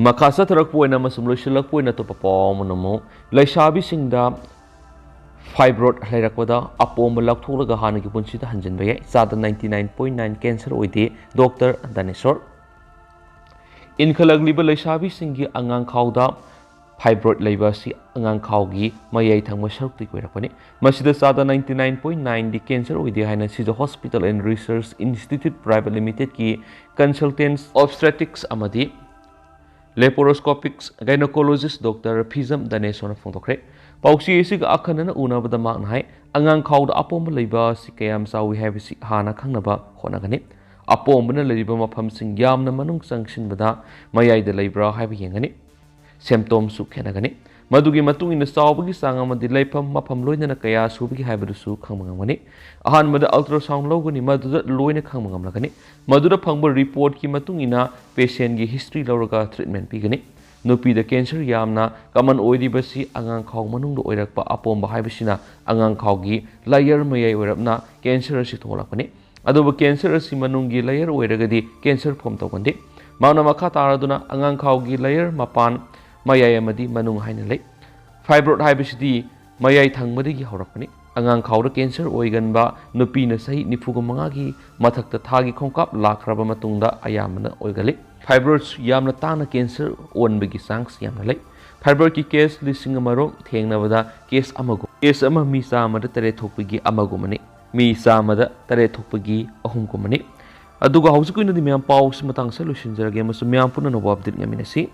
ꯃꯈꯥ ꯆꯠꯊꯔꯛꯄ ꯑꯣꯏꯅ ꯑꯃꯁꯨꯡ ꯂꯣꯏꯁꯤꯜꯂꯛꯄ ꯑꯣꯏꯅ ꯑꯇꯣꯞꯄ ꯄꯥꯎ ꯑꯃꯅ ꯑꯃꯨꯛ ꯂꯩꯁꯥꯕꯤꯁꯤꯡꯗ ꯐꯥꯏꯕ꯭ꯔꯣꯏꯗ ꯂꯩꯔꯛꯄꯗ ꯑꯄꯣꯝꯕ ꯂꯧꯊꯣꯛꯂꯒ ꯍꯥꯟꯅꯒꯤ ꯄꯨꯟꯁꯤꯗ ꯍꯟꯖꯤꯟꯕ ꯌꯥꯏ꯫ ꯆꯥꯗ ninety nine point nine cancer ꯑꯣꯏꯗꯦ, ꯗꯣꯛꯇꯔ ꯗꯥꯅꯦꯁꯣꯔ꯫ ꯏꯟꯈꯠꯂꯛꯂꯤꯕ ꯂꯩꯁꯥꯕꯤꯁꯤꯡꯒꯤ ꯑꯉꯥꯡꯈꯥꯎꯗ ꯐꯥꯏꯕ꯭ꯔꯣꯏꯗ ꯂꯩꯕ ꯑꯁꯤ ꯑꯉꯥꯡꯈꯥꯎꯒꯤ ꯃꯌꯥꯏ ꯊꯪꯕ ꯁꯔꯨꯛꯇꯒꯤ ꯑꯣꯏꯔꯛꯄꯅꯤ꯫ ꯃꯁꯤꯗ ꯆꯥꯗ ꯅꯥꯏꯟꯇꯤ ꯅꯥꯏꯟ ꯄꯣꯏꯟ ꯅꯥꯏꯟꯗꯤ ꯀꯦꯟꯁꯔ ꯑꯣꯏꯗꯦ ꯍꯥꯏꯅ Shija hospital and research institute private ꯂꯤꯃꯤꯇꯦꯗꯀꯤ ꯀꯟꯁꯜꯇꯦꯟꯠ ꯑꯣꯕꯁꯇꯦꯇ꯭ꯔꯤꯛꯁ ꯑꯃꯗꯤ ꯂꯦꯄꯣꯔꯣꯁꯀꯣꯄꯤꯛꯁ ꯒꯥꯏꯅꯣꯀꯣꯂꯣꯖꯤꯁ ꯗꯣꯛꯇꯔ ꯐꯤꯖꯝ ꯗꯅꯦꯁꯣꯔꯅ ꯐꯣꯡꯗꯣꯛꯈ꯭ꯔꯦ꯫ ꯄꯥꯎꯆꯦ ꯑꯁꯤꯒ ꯑꯈꯟꯅꯅ ꯎꯅꯕꯗ ꯃꯍꯥꯛꯅ ꯍꯥꯏ, ꯑꯉꯥꯡꯈꯥꯎꯗ ꯑꯄꯣꯝꯕ ꯂꯩꯕ ꯑꯁꯤ ꯀꯌꯥꯝ ꯆꯥꯎꯏ ꯍꯥꯏꯕꯁꯤ ꯍꯥꯟꯅ ꯈꯪꯅꯕ ꯍꯣꯠꯅꯒꯅꯤ꯫ ꯑꯄꯣꯝꯕꯅ ꯂꯩꯔꯤꯕ ꯃꯐꯝꯁꯤꯡ ꯌꯥꯝꯅ ꯃꯅꯨꯡ ꯆꯪꯁꯤꯟꯕꯗ ꯃꯌꯥꯏꯗ ꯂꯩꯕ꯭ꯔꯥ ꯍꯥꯏꯕ ꯌꯦꯡꯒꯅꯤ꯫ ꯁꯦꯝꯇꯣꯝꯁꯨ ꯈꯦꯠꯅꯒꯅꯤ꯫ ꯃꯗꯨꯒꯤ ꯃꯇꯨꯡ ꯏꯟꯅ ꯆꯥꯎꯕꯒꯤ ꯆꯥꯡ ꯑꯃꯗꯤ ꯂꯩꯐꯝ ꯃꯐꯝ ꯂꯣꯏꯅꯅ ꯀꯌꯥ ꯁꯨꯕꯒꯦ ꯍꯥꯏꯕꯗꯨꯁꯨ ꯈꯪꯕ ꯉꯝꯒꯅꯤ꯫ ꯑꯍꯥꯟꯕꯗ ꯑꯜꯇ꯭ꯔꯥꯁꯥꯎꯟ ꯂꯧꯒꯅꯤ, ꯃꯗꯨꯗ ꯂꯣꯏꯅ ꯈꯪꯕ ꯉꯝꯂꯒꯅꯤ꯫ ꯃꯗꯨꯗ ꯐꯪꯕ ꯔꯤꯄꯣꯔꯠꯀꯤ ꯃꯇꯨꯡ ꯏꯟꯅ ꯄꯦꯁꯦꯟꯒꯤ ꯍꯤꯁꯇ꯭ꯔꯤ ꯂꯧꯔꯒ ꯇ꯭ꯔꯤꯠꯃꯦꯟ ꯄꯤꯒꯅꯤ꯫ ꯅꯨꯄꯤꯗ ꯀꯦꯟꯁꯔ ꯌꯥꯝꯅ ꯀꯃꯟ ꯑꯣꯏꯔꯤꯕꯁꯤ ꯑꯉꯥꯡꯈꯥꯎ ꯃꯅꯨꯡꯗ ꯑꯣꯏꯔꯛꯄ ꯑꯄꯣꯝꯕ ꯍꯥꯏꯕꯁꯤꯅ ꯑꯉꯥꯡꯈꯥꯎꯒꯤ ꯂꯥꯌꯔ ꯃꯌꯥꯏ ꯑꯣꯏꯔꯞꯅ ꯀꯦꯟꯁꯔ ꯑꯁꯤ ꯊꯣꯛꯂꯛꯄꯅꯤ꯫ ꯑꯗꯨꯕꯨ cancer ꯑꯁꯤ ꯃꯅꯨꯡꯒꯤ layer ꯑꯣꯏꯔꯒꯗꯤ cancer form ꯇꯧꯒꯟꯗꯦ꯫ ꯃꯥꯅ ꯃꯈꯥ ꯇꯥꯔꯗꯨꯅ ꯑꯉꯥꯡꯈꯥꯎꯒꯤ layer, ꯃꯄꯥꯟ, ꯃꯌꯥꯏ ꯑꯃꯗꯤ ꯃꯅꯨꯡ ꯍꯥꯏꯅ ꯂꯩ꯫ Fibroid ꯍꯥꯏꯕꯁꯤꯗꯤ ꯃꯌꯥꯏ ꯊꯪꯕꯗꯒꯤ ꯍꯧꯔꯛꯄꯅꯤ꯫ ꯑꯉꯥꯡꯈꯥꯎꯗ cancer ꯑꯣꯏꯒꯟꯕ ꯅꯨꯄꯤꯅ ꯆꯍꯤ ꯅꯤꯐꯨꯒ ꯃꯉꯥꯒꯤ ꯃꯊꯛꯇ ꯊꯥꯒꯤ ꯈꯣꯡꯀꯥꯞ ꯂꯥꯛꯈ꯭ꯔꯕ ꯃꯇꯨꯡꯗ ꯑꯌꯥꯝꯕꯅ ꯑꯣꯏꯒꯜꯂꯤ꯫ Fibroids ꯌꯥꯝꯅ ꯇꯥꯡꯅ cancer ꯑꯣꯟꯕꯒꯤ chance ꯌꯥꯝꯅ ꯂꯩ꯫ Fibroidꯀꯤ case ꯂꯤꯁꯤꯡ ꯑꯃꯔꯣꯝ ꯊꯦꯡꯅꯕꯗ case ꯑꯃꯒꯨꯝ, case ꯑꯃ ꯃꯤ ꯆꯥꯝꯃꯗ ꯇꯔꯦꯠ ꯊꯣꯛꯄꯒꯤ ꯑꯃꯒꯨꯝꯕꯅꯤ꯫ ꯃꯤ ꯆꯥꯝꯃꯗ ꯇꯔꯦꯠ ꯊꯣꯛꯄꯒꯤ ꯑꯍꯨꯝꯒꯨꯝꯕꯅꯤ꯫ ꯑꯗꯨꯒ ꯍꯧꯖꯤꯛꯀꯤ ꯑꯣꯏꯅꯗꯤ ꯃꯌꯥꯝ ꯄꯥꯎꯁꯤ ꯃꯇꯥꯡꯁꯤꯗ ꯂꯣꯏꯁꯤꯟꯖꯔꯒꯦ ꯑꯃꯁꯨꯡ ꯃꯌꯥꯝ ꯄꯨꯟꯅ ꯑꯅꯧꯕ update ꯉꯥꯏꯃꯤꯟꯅꯁꯤ꯫